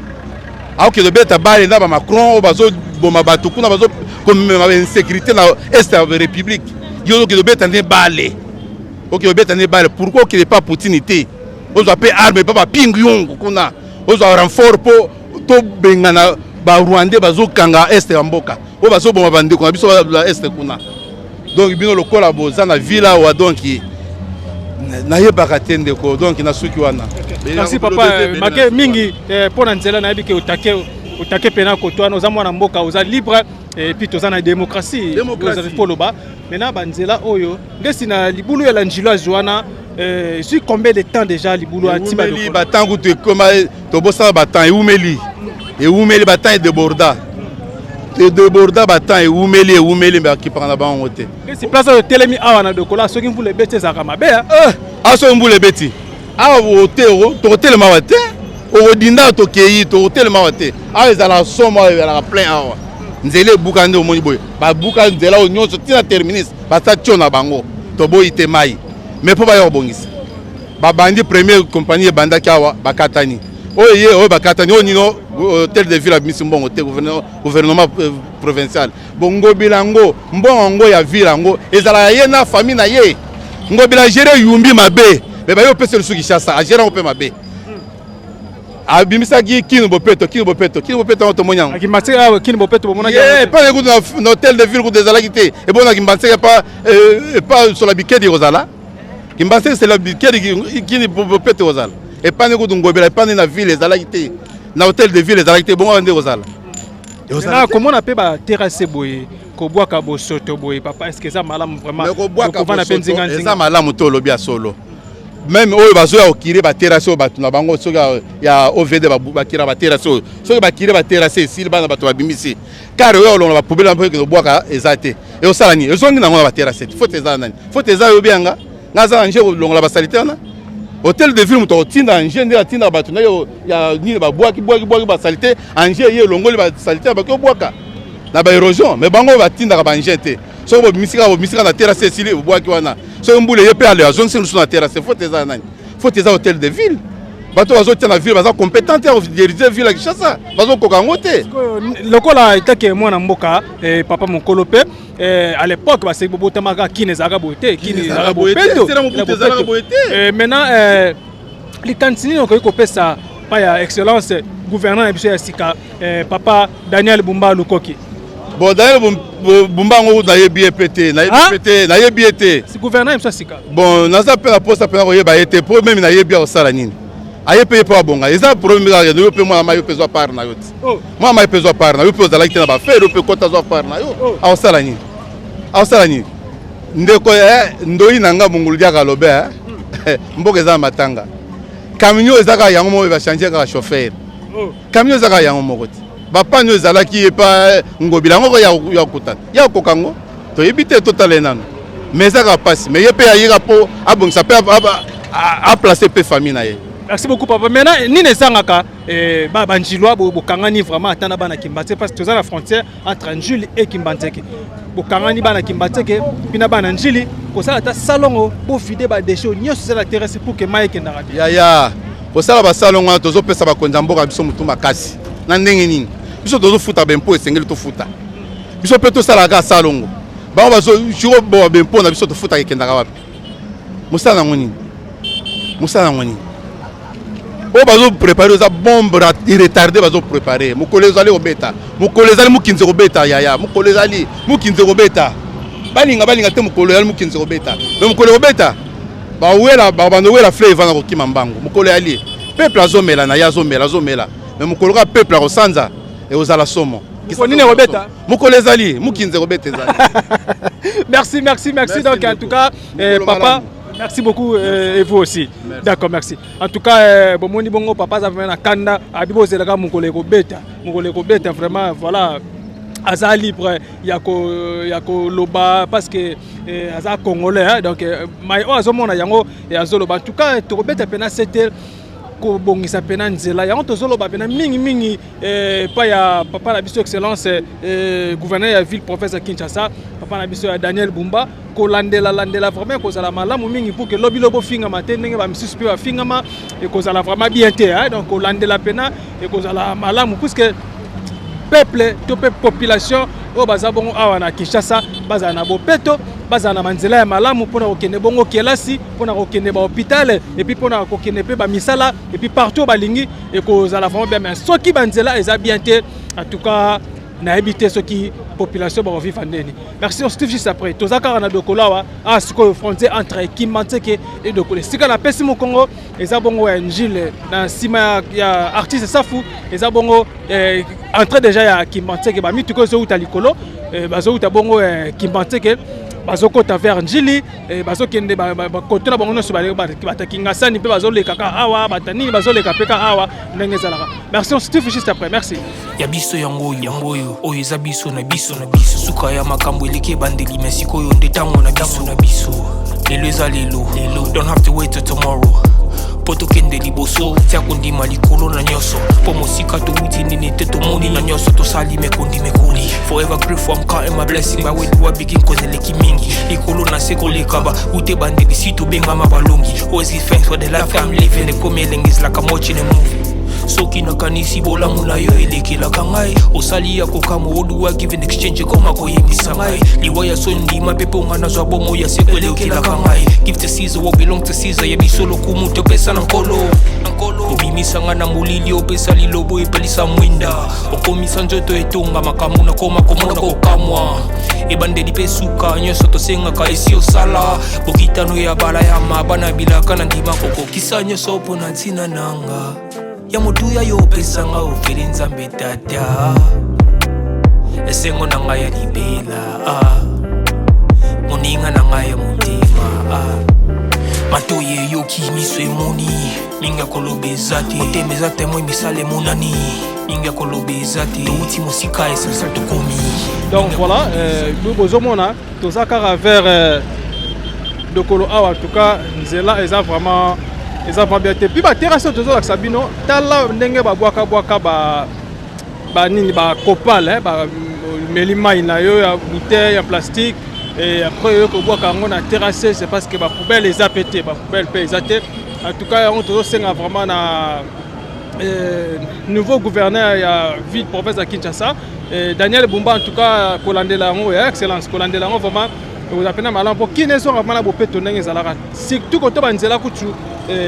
Akokende obeta bale na bamacron oyo. bazoboma bato kuna, bazokomema insécurité na est ya république. Yo okende obeta nde bale, okende obeta nde bale. Pourquoi okende pa Poutine te, ozwa mpe arme mpe bapingu yongo kuna, ozwa renfort mpo tobengana Barwandais bazokanga est ya mboka, oyo bazoboma bandeko na biso ya est kuna? Donc bino lokola boza na ville awa, donc nayebaka te, ndeko. Donc nasuki wana. Merci papa make mingi mpo na nzela. Nayebi ke otake, otake mpena koto wana. Oza mwana mboka, oza libre, et puis toza na démocratie. Mpo loba maintenant, banzela oyo ndesi na libulu ya la Njiloise wana, ezwi combien de temps déjà, libulu ati? Batemps kutu ekoma tobosana. Batemps ewumeli, ewumeli, batemps edéborda, edéborda, batemps ewumeli, ewumeli, me bakipaka na bango te. Esi place oyo etelemi awa na Dokola, soki mvula ebeti ezalaka mabe. Awa soki mvula ebeti awa te, tokotelema awa te, okodinda. Tokei, tokotelema awa te. Awa ezalaka somo, awa ezalaka plein. Awa nzela ebuka nde omoni boye, babuka nzela oyo nyonso ntina terminus, basa tio na bango. Toboyi te mai, mais mpo baya kobongisa, babandi première compagnie ebandaki awa, bakatani. Oyo ye oyo bakatani oyo nino, hôtel de ville abimisi mbongo te, gouvernement provincial. Bon, Ngobila yango, mbongo yango ya ville yango ezalaka ye na famille na ye. Ngobila géré yumbi mabe, me baye opesa lisusu Kinshasa, agéré yango mpe mabe. Abimisaki Kini Bopeto, Kini Bopeto, Kini Bopeto yango tomoni yango. Kini Bopeto bomonaki? Epa kutu na hôtel de ville kutu ezalaki te. Ebonaki Kimbanseke, epa epa sola bikedi ekozala Kimbanseke, sela bikedi, Kini Bopeto ekozala epani kutu. Ngobila epani na ville ezalaki te, na hôtel de ville ezalaki te. Bongo nde ekozala. Na komona mpe baterrasse boye, kobwaka bosoto boye, papa, est ce que eza malamu vraiment? Kobwaka bosoto eza malamu te. Olobi ya solo. Même oyo bazoya kocurer baterrasse oyo, bato na bango soki ya OVD bakira baterrasse oyo, soki bacurer baterrasse esili, bana bato babimisi kare oyo olongola bapoubelle mpo ekende kobwaka, eza te. Eosala nini? Ezongi nango na baterrasse te. Faute eza nani? Faute eza oyo obianga nga aza na nje kolongola basaleté wana. Hôtel de ville, moto akotinda ange nde atindaka bato na yo ya nini, babwaki bwaki bwaki basaleté, ange ye elongoli basaleté, baki obwaka na baérosion. Mais bango batindaka baengin te. Soki bobimisika, bobimisika na terrasse, esili, obwaki wana. Soki mbula ye mpe ale, azongisi lisusu na terrasse. Faute eza nani? Faute eza hôtel de ville. Bato bazotia na ville baza compétent te ya kodiriger ville ya Kinshasa, bazokoka yango te. Lokola etake mwana mboka, papa mokolo mpe, à l'époque baseki bobotamaka, Kini ezalaka boye te. Kini ezalaka bopeto. Maintenant, likanisi nini okoki kopesa pa ya excellence gouverneur na biso ya sika, papa Daniel Bumba Lukoki? Bon, Daniel Bumba yango, nayebi ye mpe te, nayebi mpe te, nayebi ye te. Si gouverneur ya biso ya sika. Bon, naza mpe na posa mpena koyeba ye te, mpo même nayebi ya kosala nini. Aye mpe ye mpo abonga, eza problème kaka. Yo mpe mwana mai, yo mpe zwa part na yo te. Mwana mai mpe zwa part na yo mpe. Ozalaki te na bafere, yo mpe kota, zwa part na yo. Aosala nini? Aosala nini, ndeko? Ndoi na nga mongulu diaka alobe, mboka eza na matanga. Camion eza kaka yango moko, bachange kaka chauffeur. Camion eza kaka yango moko te. Bapani oyo ezalaki epa Ngobila yango ya kokutana ya kokoka yango, toyebi te, totala ye nano. Mais eza kaka mpasi. Mais ye mpe ayeka mpo abongisa mpe aplace mpe famille na ye. Merci beaucoup papa. Maintenant, nini ezangaka Banjilwa bokangani vraiment ata na bana Kimbanseke? Parce que toza na frontière entre Njili et Kimbanseke. Bokangani bana Kimbanseke mpe na bana Njili, kosala ata salongo, bovider badéchets nyonso eza na terrasse pour que mai ekendaka te. Yaya, kosala basalongo wana, tozopesa bakonzi ya mboka biso motu makasi na ndenge nini? Biso tozofuta baimpôts, esengeli tofuta. Biso mpe tosalaka kaka salongo. Bango bazosiko baimpôts na biso tofutaka, ekendaka wapi? Mosala yango nini? Mosala yango nini? Oyo bazoprépare eza bombe retardée. Bazoprépare, mokolo ezali kobeta, mokolo ezali mokinzi kobeta. Yaya, mokolo ezali mokinzi kobeta. Balinga balinga te, mokolo ezali mokinzi kobeta. Me mokolo ekobeta, bawela babanda owela fleuve evanda kokima mbangu. Mokolo eyali, peuple azomela na ye, azomela, azomela. Me mokolo kaka peuple akosanza, ekozala somo. Nini ekobeta? Mokolo ezali mokinzi ekobeta, ezali. Merci, merci, merci. Donc en tout cas, papa, merci beaucoup, et vous aussi. D'accord, merci. En tout cas, bomoni bongo papa aza vraiment na kanda. Abi bozelaka mokolo ekobeta, mokolo ekobeta vraiment. Voilà, aza libre ya koloba parce que aza congolais, hein, donc mai oyo azomona yango azoloba. En tout cas, tokobeta mpena sete kobongisa mpena nzela yango. Tozoloba mpena mingimingi epai ya papa na biso excellence gouverneur ya ville province ya Kinshasa, papa na biso ya Daniel Bumba, kolandela landela vraiment ekozala malamu mingi pour que lobi lobi ofingama te ndenge bamisusu mpe bafingama. Ekozala vraiment bien te, hein? Donc kolandela mpena ekozala malamu puisque Peuple to mpe population oyo baza bongo awa na Kinshasa bazala na bopeto, bazala na banzela ya malamu mpona kokende bongo kelasi, mpona kokende bahôpital, et puis mpona kokende mpe bamisala, et puis partout balingi, ekozala vraiment bien. Mais soki banzela eza bien te, en tout cas nayebi te soki population bakovivre ndeni. Merci, on se retrouve juste après. Toza kaka na Dokolo awa. Ah, sikoyo frontière entre Kimbanseke et Dokolo, esika napesi mokongo eza bongo ya Njili, na nsima ya artiste Safu, eza bongo entrée déjà ya Kimbanseke. Bamituka ezowuta likolo, bazowuta bongo Kimbanseke, bazokota vers Njili, bazokende bakote na bango nyonso. Bata Kingasani mpe bazoleka ka awa, bata nini bazoleka mpe ka awa, ndenge ezalaka. Merci, on se retrouve juste après. Merci. Ya biso yango oyo, yango oyo, oyo eza biso na biso na biso. Suka ya makambo eleki ebandeli, me sikoyo nde ntango na biso na biso. Lelo eza lelo, lelo, don't have to wait till tomorrow mpo tokende liboso. Tia kondima likolo na nyonso, mpo mosika towuti nini te, tomoni na nyonso tosali mekondi mekoli. Forever grateful, I'm counting my blessing. By where do I begin? 'Cause eleki mingi likolo na se koleka ba ute bandeli si tobengama balongi. Always give thanks for the life I'm living. Ekomi elengi, is like I'm watching a movie. Soki nakanisi bolamu na yo elekelaka ngai, osali ya kokamwa oduwa give in exchange, ekoma koyebisa ngai liwa ya so ndima mpe mponga nazwa bomo ya seko elekelaka ngai. Give to Caesar what belong to Caesar. Ya biso lokumu topesa na Nkolo. Obimisa ngai na molili, opesa lilobo, epelisa mwinda, okomisa nzoto etonga makambo nakoma komona kokamwa. Ebandeli mpe suka, nyonso tosengaka esi osala. Bokitano ya bala ya mabana bilaka na ndima kokokisa nyonso mpo na ntina nanga ya motuya yo opesanga ofeli. Nzambe Tata, esengo na ngai ya libela, ah. Moninga na ngai ya motema, ah. Matoi eyoki, miso emoni, mingi ya koloba eza te. Motema eza témoin, misala emonani, mingi ya koloba eza te. Touti mosika, essentiel tokomi. Donc voilà, bozomona toza kaka vers Dokolo awa. En tout cas nzela eza vraiment bien te. Puis baterrasse oyo tozolakisa bino, tala ndenge babwakabwaka ba banini, bakopale, bameli mai na yo ya bouteille ya plastique et après oyo kobwaka yango na terrasse. C'est parce que bapoubelle eza pe te, bapoubelle mpe eza te. En tout cas yango tozosenga vraiment na nouveau gouverneur ya ville province ya Kinshasa, Daniel Bumba, en tout cas kolandela yango ya excellence, kolandela yango vraiment ekozala mpena malamu mpo kini ezonga vraiment na bopeto ndenge ezalaka, surtout koto banzela kutu,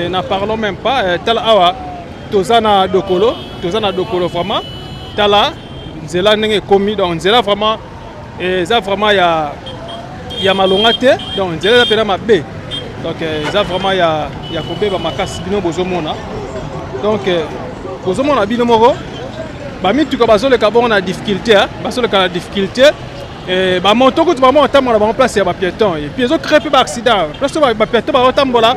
n'en parlons même pas. Tala awa toza na Dokolo, toza na Dokolo vraiment. Tala nzela ndenge ekomi. Donc nzela vraiment eza vraiment ya malonga te. Donc nzela eza mpena mabe, donc eza vraiment ya kobeba makasi. Bino bozomona, donc bozomona bino moko bamituka bazoleka bongo na difficulté, bazoleka na difficulté. Bamoto kutu bango batambola bango place ya bapiéton, et puis ezocrée mpe baaccident. Place oyo bapiéton bazotambola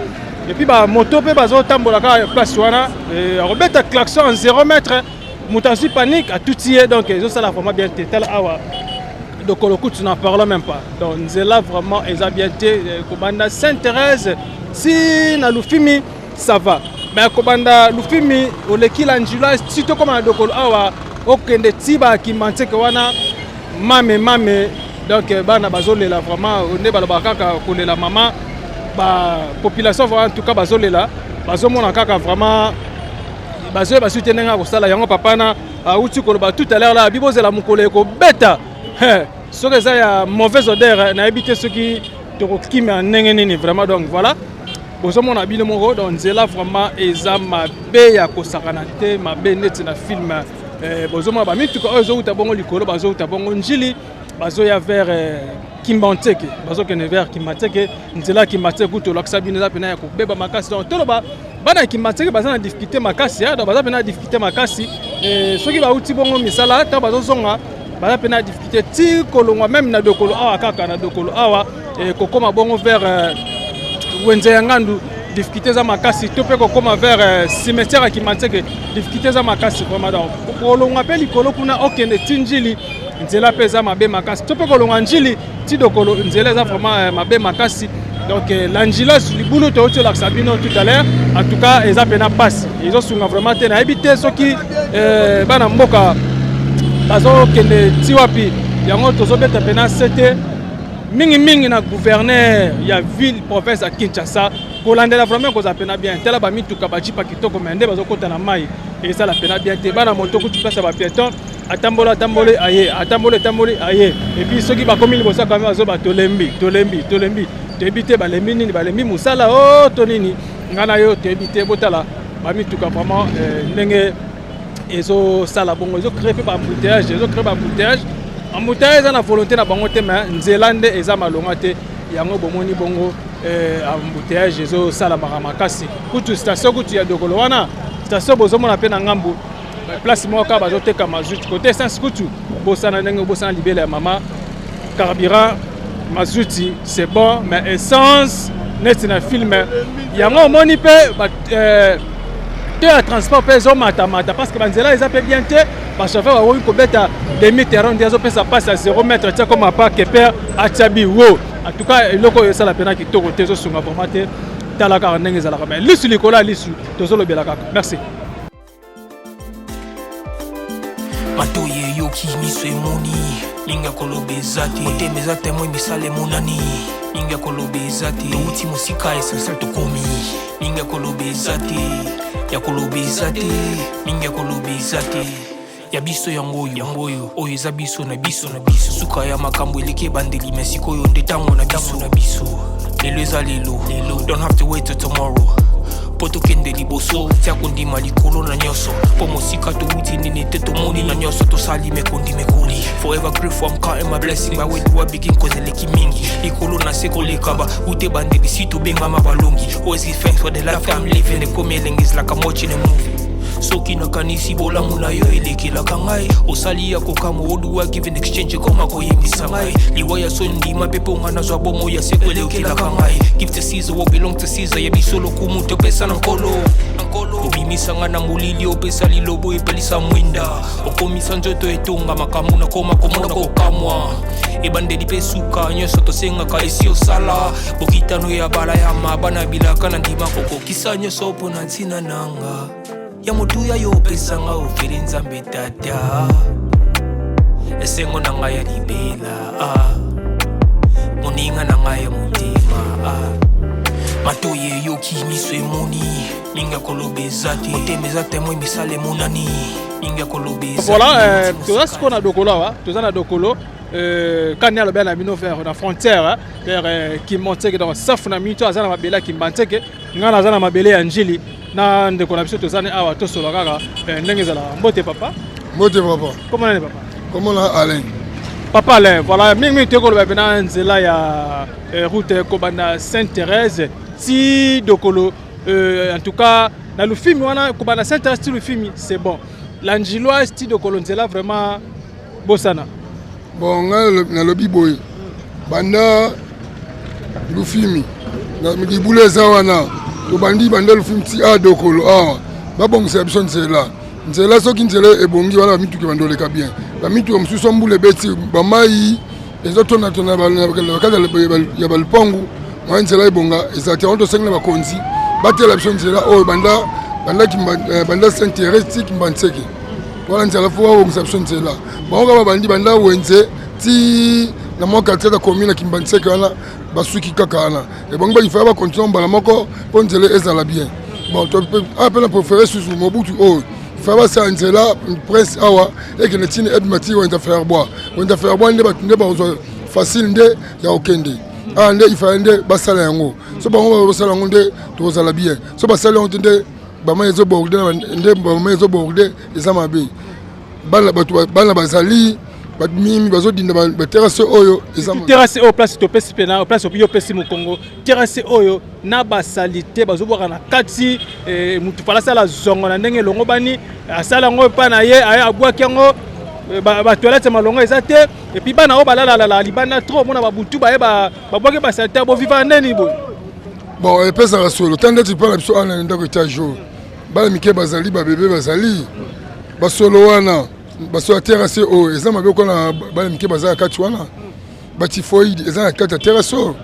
et puis bamoto mpe bazotambola kaka place wana, akobeta klaxon en 0 mètre, moto azwi panique, atuti ye. Donc ezosala vraiment bien te. Tala awa Dokolo kutu, n'en parlons même pas. Donc nzela vraiment eza bien te. Kobanda Sainte Thérèse si na Lufimi, ça va, mais kobanda Lufimi, oleki la Njila, si tokóma na Dokolo awa, okende ti bakima nteke wana, mame mame. Donc bana bazolela vraiment, nde balobaka kaka kolela mama. Bapopulation vraiment, en tout cas bazolela, bazomona kaka vraiment, bazoyeba su te ndenge ya kosala yango. Papa na awuti koloba tout à l'heure la, bibozela mokolo ekobeta soki eza ya mauvaise odeur, nayebi te soki tokokima ndenge nini vraiment. Donc voilà, bozomona bino moko. Donc nzela vraiment eza mabe ya kosakana te, mabe neti na film. Bozomona bamituka oyo ezowuta bongo likolo, bazowuta bongo Njili, bazoya vers Kimbanseke, bazokende vers Kimbanseke. Nzela ya Kimbanseke kutu olakisa bino eza mpena ya kobeba makasi. Donc toloba bana ya Kimbanseke baza na difficulté makasi, donc baza mpena na difficulté makasi. Soki bauti bongo misala, ntango bazozonga, baza mpena na difficulté ti kolongwa même na Dokolo awa, kaka na Dokolo awa, kokóma bongo vers wenze ya Ngandu, difficulté eza makasi. To mpe kokóma vers cimetière ya Kimbanseke, difficulté eza makasi vraiment. Donc kolongwa mpe likolo kuna, okende ti Njili, nzela mpe eza mabe makasi. To mpe kolongwa Njili ti Dokolo, nzela eza vraiment mabe makasi. Donc la Njila, libulu touti olakisa bino tout à l'heure, en tout cas eza mpena mpasi, ezosunga vraiment te. Nayebi te soki bana mboka bazokende ti wapi. Yango tozobeta mpena se te mingimingi na gouverneur ya ville province ya Kinshasa, kolandela vraiment kozala mpena bien. Tala bamituka, bajeep kitoko, me nde bazokɔta na mai, ezala mpena bien te. Bana moto kutu place ya bapiéton. Atamboli, atamboli, aye, atamboli, atamboli, aye. Et puis soki bakomi liboso ya camion, azoba: "Tolembi, tolembi, tolembi." Toyebi te balembi nini, balembi mosala o to nini, ngai na yo toyebi te. Botala bamituka vraiment ndenge ezosala bongo, ezocrée mpe baembouteillage, ezocrée baembouteillage. Embouteillage eza na volonté na bango te, mais nzela nde eza malonga te. Yango bomoni bongo embouteillage ezosalamaka makasi. Kutu station kutu ya Dokolo wana, station bozomona mpe na ngambu, place moko kaka bazoteka mazuti. Côté essence kutu bosana ndenge bosana libele ya mama carburant. Mazuti c'est bon, mais essence neti na film. Yango omoni mpe te ya transport mpe ezomatamata parce que banzela eza mpe bien te. Bachauffeur bakoki kobeta demi terrain nde azopesa mpasi ya 0 mètre, atia koma pa keper, atia biwo. En tout cas, eloko oyo esala mpena kitoko te, ezosunga vraiment te. Tala kaka ndenge ezalaka, mais lisu likolo ya lisu, tozolobela kaka. Merci. Matoi eyoki, miso emoni, mingi ya koloba eza te. Motema eza témoin, misala emonani, mingi ya koloba eza te. Touti mosika, essentiel tokomi. Mingi ya koloba eza te, ya koloba eza te, mingi ya koloba eza te. Ya biso yango oyo, yango oyo, oyo eza biso na biso na biso. Suka ya makambo eleki ebandeli, me sikoyo nde ntango na biso na biso. Lelo eza lelo, lelo. Don't have to wait till tomorrow mpo tokende liboso. Tia kondima likolo na nyonso, mpo mosika towuti nini te, tomoni na nyonso tosali mekondi mekoli. Forever grateful, I'm counting my blessing. By where do I begin? Cause eleki mingi likolo na se koleka ba ute bandeli si tobengama balongi. Always give thanks for the life I'm living. Ekomi elengi, is like I'm watching a movie. Soki nakanisi bolamu na yo elekelaka ngai, osali ya kokamwa. Oduwa give in exchange, ekoma koyembisa ngai liwa ya so ndima mpe mpo nga nazwa bomo ya seko elekelaka ngai. Give to Caesar what belong to Caesar. Ya biso lokumu topesa na Nkolo, na Nkolo. Obimisa nga na molili, opesa lilobo, epelisa mwinda, okomisa nzoto etonga makambo nakoma komona kokamwa. Ebandeli mpe suka, nyonso tosengaka esi osala. Bokitano ya bala ya mabana bilaka na ndima kokokisa nyonso mpo na ntina nanga ya motuya yo opesanga ofeli. Nzambe Tata, esengo na ngai ya libela, ah. Moninga na ngai ya motema, ah. Matoi eyoki, miso emoni, mingi ya koloba eza te. Motema eza témoin, misala emonani, mingi ya koloba eza. Voilà, toza sikoyo na Dokolo awa, toza na Dokolo kani alobi na bino vers na frontière vers Kimbanseke. Donc safu na mingi to aza na mabele ya Kimbanseke, ngai naza na mabele ya Njili na ndeko na biso. Tozani awa, tosola kaka ndenge ezalaka. Mbote papa. Mbote papa. Kombo nani papa? Kombo na Alain. Papa Alain, voilà, mingimingi toyei koloba mpena nzela ya route kobanda Sainte Thérèse ti Dokolo. En tout cas na Lufimi wana, kobanda Sainte Thérèse ti Lufimi, c'est bon. La Njiloise ti Dokolo, nzela vraiment bosana. Bon, ngai nalobi boye: banda Lufimi na libulu eza wana, tobandi banda Lufimi ti a Dokolo awa, babongisela biso nzela. Nzela, soki nzela ebongi wana, bamituka bando oleka bien. Bamituka mosusu, mbula ebeti, bamai ezotonatona na kati ya balupangu. Mwa nzela ebonga eza te. Wana tosengi na bakonzi batela biso nzela oyo banda Sainte Thérèse ti Kimbanseke wana. Nzela fo babongisa biso nzela. Bango kaka babandi banda wenze ti na mwa quartier ya commune ya Kimbanseke wana, basuki kaka wana. Ebongi bakifaya bacontinue mbala moko mpo nzela ezala bien. Bon, awa mpe na préféré susu Mobutu oyo fa basala nzela prince awa, ekende ntina ebima ti wenza Ferbois. Wenza Ferbois nde bato nde bakozwa facile nde ya kokende awa. Nde ifale nde basala yango. So bango basala yango nde tokozala bien. So basali yango te, nde bamai ezoborde, nde bamai ezoborde, eza mabe. Bana, bato, bana bazali mimi bazodinda baterrasse oyo eza. Terrasse oyo, place topesi mpena place yo opesi mokongo, terrasse oyo na basali te, bazobwaka na kati. Mutu fala asala zongo na ndenge elongo bani, asala yango epai na ye, aye abwaki yango. Batoilette malongo eza te. Et puis bana oyo balalalala libanda trop, omona babutu baye babwaki basali te. Boviva ndeni boye? Bon, epesaka solo ta ndeti mpa na biso awa na ndako etage oyo, bana mike bazali, babebe bazali, basolo wana, basolo ya terrasse oyo eza mabe. Kona bana mike baza na kati wana, batyphoïde eza na kati ya terrasse oyo.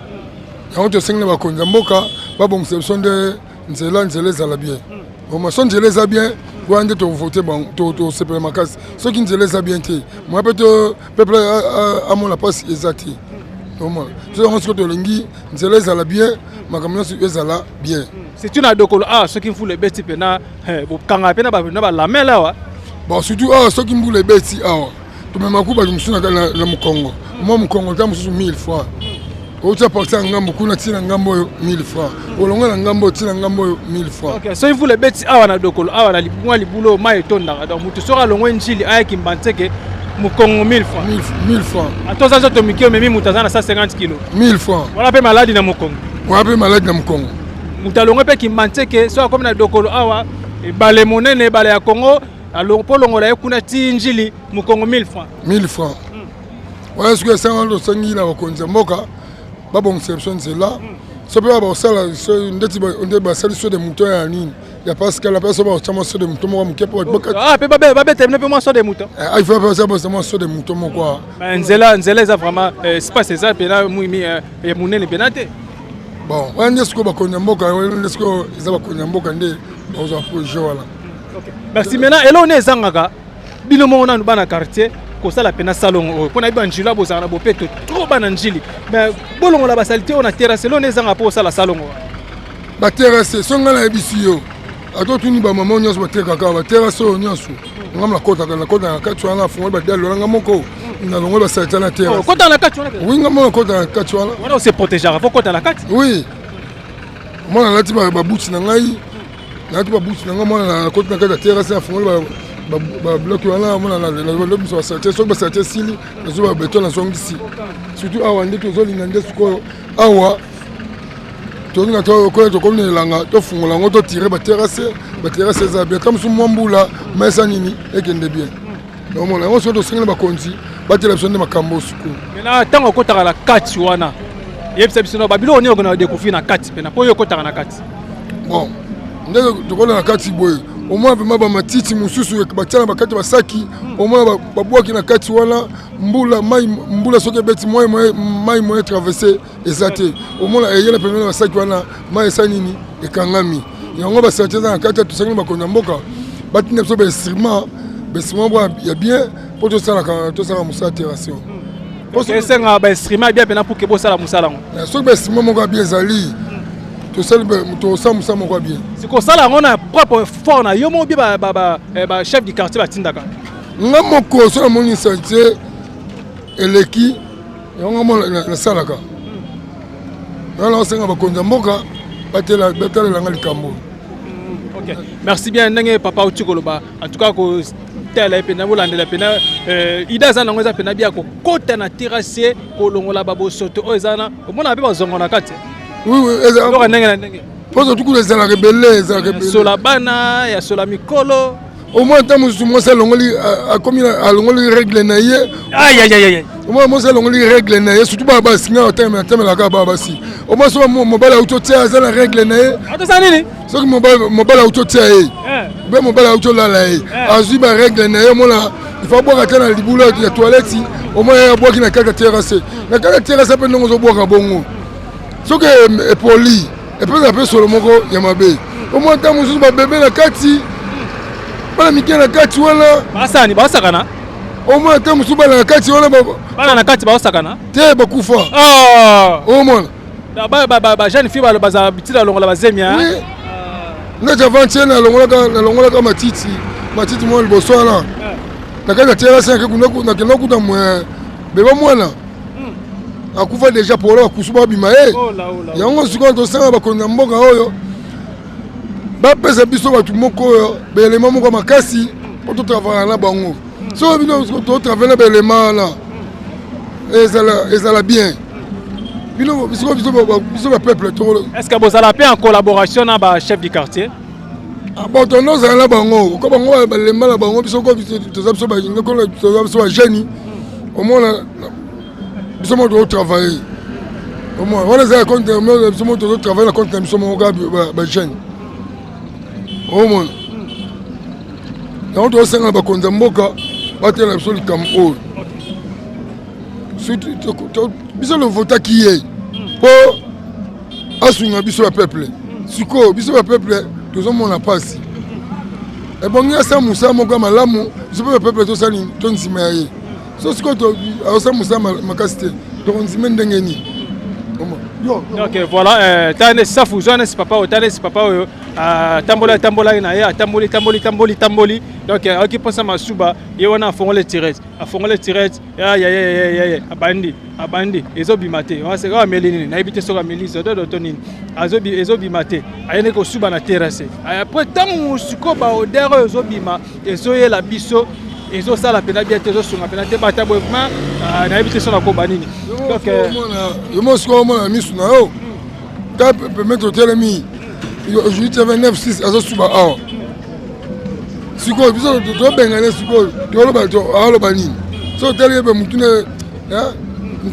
Yango tosengi na bakonzi ya mboka babongisa biso nde nzela, nzela ezala bien. Vraiment, so nzela eza bien wana nde tovote bango, tosepela makasi. Soki nzela eza bien te, moya mpe to peuple amona mpasi eza te. Omona so yango soki tolingi nzela ezala bien, makambo nyonso ezala bien. Surtout na Dokolo awa, soki mfulu ebeti mpena, bokanga mpe na balamele awa. Bon, surtout awa soki mbula ebeti awa, tomemaka ku bato mosusu na mokongo, mwa mokongo ta mosusu 1000 francs. Outi parti ya ngambo kuna ntina ngambo oyo 1000 francs, olongo na ngambo oyo ntina ngambo oyo 1000 francs. Ok, soki mvula ebeti awa na Dokolo awa na mwa libulu oyo, mai etondaka, donc motu soki alongwe Njili ayaki Mbantseke, mokongo 1000 francs. 1000 francs. Ata oza nzoto mike, omemi moto aza na 150 kilo. 1000 francs. Wana mpe maladi na mokongo. Wana mpe maladi na mokongo. Moto alongwe mpe Kimbantseke, soki akomi na Dokolo awa, ebale monene, ebale ya Congo, mpo longola ye kuna ti Njili, mokongo 1000 francs. 1000 francs wana. Soki esanga, tosengi na bakonzi ya mboka babongisa biso nzela. So mpe bakosala ndeti nde basali saut de mouton ya nini ya Pascal, mpe so bakotya mwa saut de mouton moko moke mpo mpe babeta bino mpe mwa saut de mouton. Il faut mpe mwa saut de mouton moko. Nzela eza vraiment espace eza mpena ya monene mpena te. Bon, wana nde sikoyo bakonzi ya mboka, wana nde sikoyo eza bakonzi ya mboka nde bakozwa projet wana. Merci. Maintenant, eloko nde ezangaka bino moko nanu bana quartier kosala mpena salongo oyo, mpo na yebi banjili bozala na bopeto trop, bana Njili, mais bolongola basaleté oyo na terrasse. Eloko nde ezangaka mpo kosala salongo wana? Baterrasse, so ngai nayebisi yo, ata otuni bamama nyonso batekaka baterrasse oyo nyonso, ngam nakotaka, nakota na kati wana, afungoli badalo nanga moko, nalongoli basaleté na terrasse. Kota na kati wana? Oui, nga moko nakota na kati wana. Wana ose protégeaka, faut kota na kati. Oui, mwana nalati babuti na ngai, nalati babuti na ngai, mwana nakoti na kati ya terrasse, nafungoli bablocs wana, mwana nalobisa basaleté. Soki basaleté esili, nazwi babeton, nazongisi. Surtout awa nde tozolinga nde sikoyo awa tolinga tokoya, tokomi na elanga, tofungola yango, totire baterrasse. Baterrasse eza bien, ta mosusu mwa mbula mesa nini ekende bien. Omona yango, soki tosengeli bakonzi batela biso nde makambo sikoyo. Maintenant, ntango okotaka na kati wana, yebisa biso na babiloko nini okona découvrir na kati mpena mpo oyo okotaka na kati. Bon, nde tokota na kati boye, omona vraiment bamatiti mosusu batia na bakati basaki, omona babwaki na kati wana. Mbula, mai, mbula soki ebeti, mai moyen traverse eza te. Omona eyela pembeni na basaki wana, mai esa nini ekangami yango, basaleté eza na kati. Tosengeli bakonzi ya mboka batinda biso bainstrument, bainstrument moko ya bien mpo tosalaka mosala terrasse. Esenga bainstrument ya bien mpena pour que bosala mosala yango. Soki bainstrument moko ya bien ezali, tosala mosala moko ya bien. Sikosala yango na propre effort na yo moko bie, bachef du quartier batindaka? Nga moko, so namoni saleté eleki yango, mo nasalaka nga, naosenga bakonzi ya mboka batelelanga likambo. Ok, merci bien. Ndenge papa auti koloba, en tout cas kotala ye mpena, bolandela mpena ida aza nango, eza mpena bia kokota na terrasse, kolongola babosoto oyo eza wana. Omona mpe bazongo na kati. Oui. Ndenge na ndenge. Mposo tukuna ezalaka ebele, ezalaka ebele. Sola bana ya sola mikolo. Au moins ata mosusu mwasi alongoli, akomi alongoli règle na ye. Ayayayay. Au moins mwasi alongoli règle na ye, surtout bana basi, nga atemelaka bana basi. Au moins soki mobali auti otia, aza na règle na ye. Atosala nini? Soki mobali auti otia ye, mpe mobali auti olala ye, azwi barègle na ye, omona il faut abwaka te na libulu ya toilette. Omona ye abwaki na kati ya terrasse, na kati ya terrasse mpe ndenge ozobwaka bongo, soki epoli, epesa mpe solo moko ya mabe. Omona ntango mosusu babebe na kati, bana mike na kati wana. Basani basakana. Omona ntango mosusu bana na kati wana. Bana na kati baosakana. Te, bakufa. Omona. Bajeune fille bazala bitila longola bazemi. Neti avant-hier nalongolaka matiti mwa liboso wana na kati ya terrasse, nakenda kuta beba mwana akufa déjà, polo bakusu babima ye yango. Sikoyo tosanga bakonzi ya mboka oyo bapesa biso bato moko oyo baelema moko makasi mpo totravailla na bango. Soki bino totravaille na baelema wana, ezala bien. Bino biso bapeuple. Est ce que bozala mpe en collaboration na bachef du quartier? Bon, tozala na bango ko bango balemba na bango. Biso toza biso bajeune, omona biso moko tozotravaille. Omona wana eza ya compte, biso moko tozotravaille na compte na biso moko kaka bajeune. Omona yango, tozosenga na bakonzi ya mboka batela biso likambo oyo. Biso lovotaki ye mpo asunga biso ya peuple. Sikoyo biso ya peuple tozomona mpasi, ebongi asala mosala moko ya malamu. Biso mpe bapeuple tosali tondima ya ye. So sikoyo azosala mosala makasi te, tokondima ndenge nini? Ok, voilà. Tala nde safu, zwa nesi papa oyo, tala nesi papa oyo. Atamboli, atambolaki na ye, atamboli, tamboli, tamboli, tamboli. Donc ayoki mposa masuba. Ye wana afongoli tirette, afongoli tirette, yayayayaya, abandi, abandi, ezobima te. Oyo ameli nini, nayebi te. Soki ameli zododo to nini, ezobima te. Ayende kosuba na terrasse. Après, ntango sikoyo baodeur oyo ezobima, ezoyela biso, ezosala mpena bien te, ezosunga mpena te. Bata boye vraiment, nayebi te so nakoba nini. Donc yo mo sikoyo omona misu na yo ka permettre otelemi. Aujourd'hui tu 9 6, azosuba awa. Sikoyo biso tobengane, sikoyo toloba, aloba nini? So otali ye mpe mutu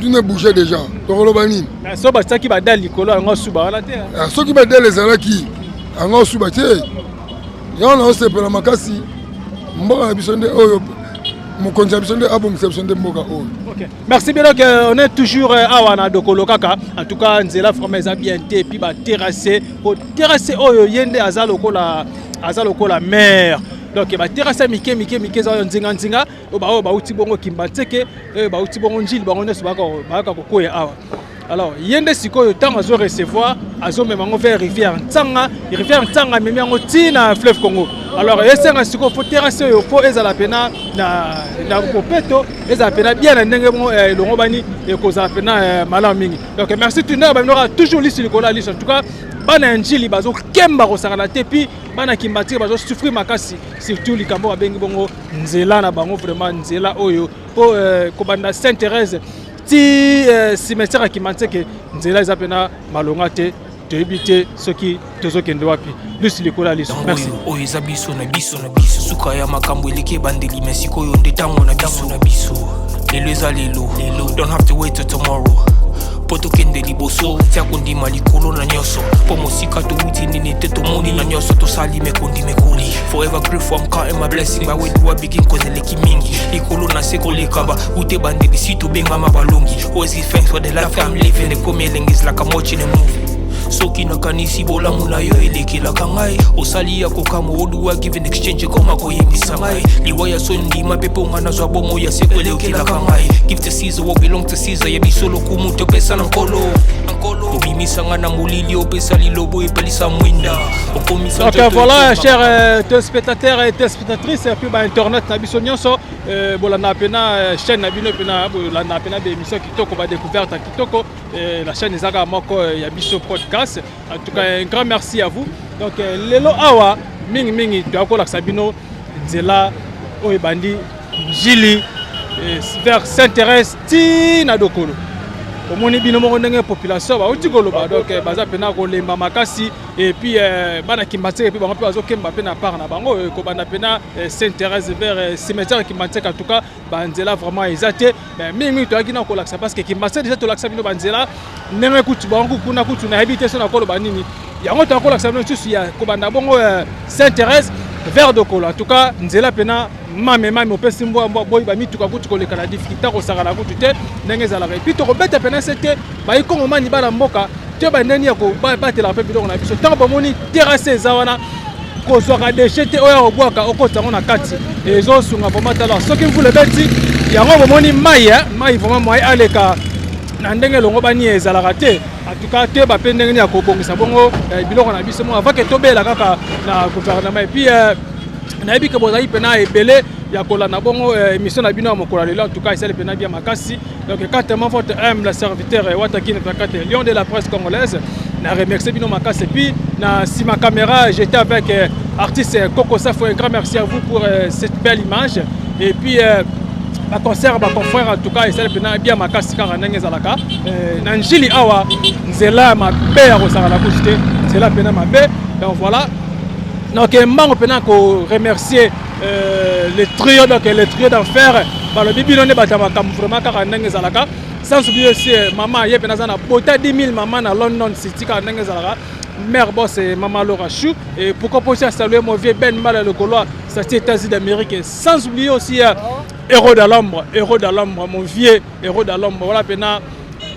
ne bouge déjà, tokoloba nini? So batiaki badale likolo, yango asuba wana te. Soki badale ezalaki, yango osuba te. Yango na osepela makasi. Mboka na biso nde oyo, mokonzi ya biso nde abongisa biso nde mboka oyo. Okay. Merci bien. Donc on est toujours awa na Dokolo kaka. En tout cas, nzela vraiment eza bien te. Puis ba terrasse, po terrasse oyo, ye nde aza lokola mer. Donc ba terrasse mike mike mike eza nzinga nzinga. Oyo ba oyo bauti bongo Kimbanseke, oyo bauti bongo Njili, bango nyonso bayaka kokwea awa. Alors ye nde sikoyo ntango azo recevoir, azomema yango vers rivière Ntsanga. Rivière Ntsanga amemi yango ntina fleuve Congo. Alors esenga sikoyo faut terrasse oyo faut ezala mpena na bopeto, ezala mpena bien na ndenge bongo elongo bani, ekozala mpena malamu mingi. Donc merci tundaka babinoka toujours lisu likolo ya liso. En tout cas, bana ya Njili bazokemba kosakana te, puis bana Kimbanseke bazosouffrir makasi, surtout likambo babengi bongo nzela na bango. Vraiment, nzela oyo mpo kobanda Sainte Thérèse ti cimetière ya Kimbanseke, nzela eza mpena malonga te. Toyebi te soki tozokende wapi. Lisu likolo ya liso. Merci. Oyo eza biso na biso na biso. Suka ya makambo eleki ebandeli, me sikoyo nde ntango na biso na biso. Lelo eza lelo lelo, don't have to wait till tomorrow mpo tokende liboso. Tia kondima likolo na nyonso, mpo mosika towuti nini te, tomoni na nyonso tosali mekondi mekoli. Forever grateful, I'm counting my blessing. By where do I begin? Cause eleki mingi likolo na se koleka ba ute bandeli si tobengama balongi. Always give thanks for the life I'm living. Ekomi elengi, is like I'm watching a movie. Soki nakanisi bolamu na yo elekelaka ngai, osali ya kokamwa. Oduwa give in exchange, ekoma koyembisa ngai liwa ya soni. Ndima mpe mpo nga nazwa bomo ya seko, elekelaka ngai. Give to Caesar what belong to Caesar. Ya biso lokumu topesa na Nkolo. Obimisa nga na molili, opesa lilobo, epelisa mwinda, okomisa. Donc voilà, chers téléspectateurs et téléspectatrices, et puis ba internet na biso nyonso, bolanda pena chaîne na bino, pena bolanda pena ba émission kitoko, ba découverte kitoko. La chaîne ezaka moko ya biso podcast. En tout cas, un grand merci à vous. Donc lelo awa mingi mingi toyakolakisa bino nzela oyo ebandi Njili vers Saint Thérèse ti na Dokolo. Omoni bino moko ndenge population bauti koloba. Donc baza mpena kolemba makasi. Et puis bana Kimbanseke mpe bango mpe bazokemba mpe na part na bango, kobanda mpena Sainte Thérèse vers cimetière Kimbanseke. En tout cas, banzela vraiment eza te. Mais mingimingi toyaki na kolakisa parce que Kimbanseke déjà tolakisa bino banzela ndenge kutu bango kuna kutu, nayebi te so na koloba nini. Yango toya kolakisa bino lisusu ya kobanda bongo Sainte Thérèse vers Dokolo. En tout cas, nzela mpena mame mame, opesi mbwa mbwa boyi, bamituka kutu koleka na difficulté, kosakana kutu te ndenge ezalaka. Et puis tokobeta mpena se te bayikongomani, bana mboka te, bandeni ya kobatelaka mpe biloko na biso. Ntango bomoni terrasse eza wana, kozwaka déchet te oyo akobwaka, okota yango na kati, ezosunga vraiment. Tala, soki mvula ebeti yango, bomoni mai, mai vraiment mai aleka na ndenge elongo bani ezalaka te. En tout cas, toyeba mpe ndenge nini ya kobongisa bongo biloko na biso mo avant ke tobela kaka na gouvernement. Et puis nayebi ke bozali mpena ebele ya kolanda bongo émission na bino ya mokolo ya lelo. En tout cas, esali mpena bien makasi. Donc quantement votre humble serviteur Watakine Takate, lion de la presse congolaise, na remercier bino makasi. Et puis na nsima caméra, j'étais avec artiste Coco Safo. Un grand merci à vous pour cette belle image. Et puis baconcert, baconfrère, en tout cas esali mpena bien makasi kaka ndenge ezalaka na Njili awa. Nzela ya mabe ya kosakana kutu te, nzela mpena mabe. Donc voilà, donc mbango mpena koremercier le trio, donc le trio d'enfer. Balobi bino nde bato ya makambo vraiment kaka ndenge ezalaka. Sans oublier aussi mama ye mpena aza na bota 10 000 mama na London City, kaka ndenge ezalaka, mère boss et maman Laura Chou. Et pourquoi pas aussi à saluer mon vieux Ben Mal le Gaulois, ça c'est États-Unis d'Amérique. Et sans oublier aussi Héros de l'ombre, Héros de l'ombre, mon vieux Héros de l'ombre. Voilà, pena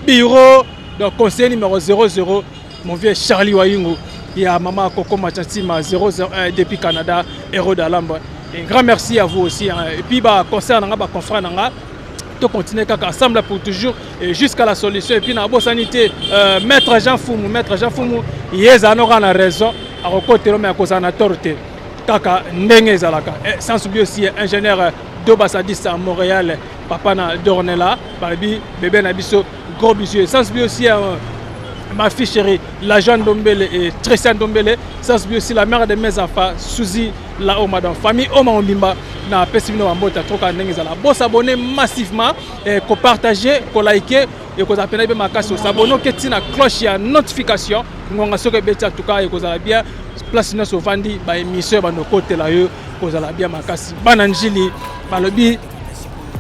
bureau, donc conseiller numéro 00, mon vieux Charlie Wayungu. Il y a maman Coco Machatima 001 depuis Canada, Héros de l'ombre. Un grand merci à vous aussi, hein. Et puis, bah, concert, bah, confrère, to continuer kaka ensemble pour toujours et jusqu'à la solution. Et puis na bosani te maître Jean Fumu, maître Jean Fumu, ye eza noka na raison. Akokotela me akozala na tort te, kaka ndenge ezalaka. Sans oublier aussi ingénieur Dobasadis à Montréal, papa na Dornela, balobi bébé na biso, gros bisous. Sans oublier aussi ma fille chérie, la Jeanne Dombele et Tristan Dombele. Sans oublier aussi la mère de mes enfants, Suzy la Oma. Donc famille Oma Ombimba, na pesi bino bambota troka ndenge ezala. Bosabonner massivement, kopartager, koliker, ekozala mpena mpe makasi. Osabonner, oketi na cloche ya notification, ngonga soki ebeti, en tout cas ekozala bien. Place nyonso ovandi, baémission ya bando okotela yo, kozala bien makasi. Bana Njili balobi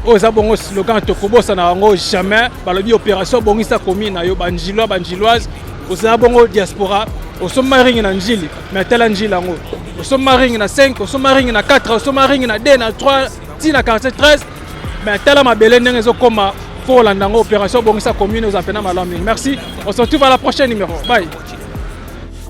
oyo eza bongo slogan, tokobosana yango jamais. Balobi opération bongisa commune na yo. Banjilois, Banjiloise, ozala bongo diaspora, osomba ringi na Njili, mais tala Njili yango: osomba ringi na 5, osomba ringi na 4, osomba ringi na 2, na 3, ntina quartier 13, mais tala mabele ndenge ezokóma. Fo olanda yango, opération bongisa commune, oza mpena malamu mingi. Merci, on se retrouve à la prochaine numéro. Bye.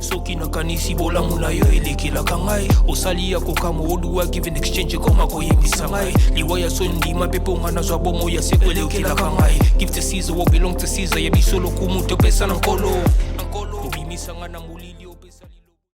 Soki nakanisi bolamu na yo elekelaka ngai, osali ya kokamwa, oduwa give and exchange ekoma koyebisa ngai liwa ya so ndima mpe mpo nga nazwa bomo ya seko elekelaka ngai. Give to Caesar what belong to Caesar, ya biso lokumu topesa na Nkolo, obimisanga na molili.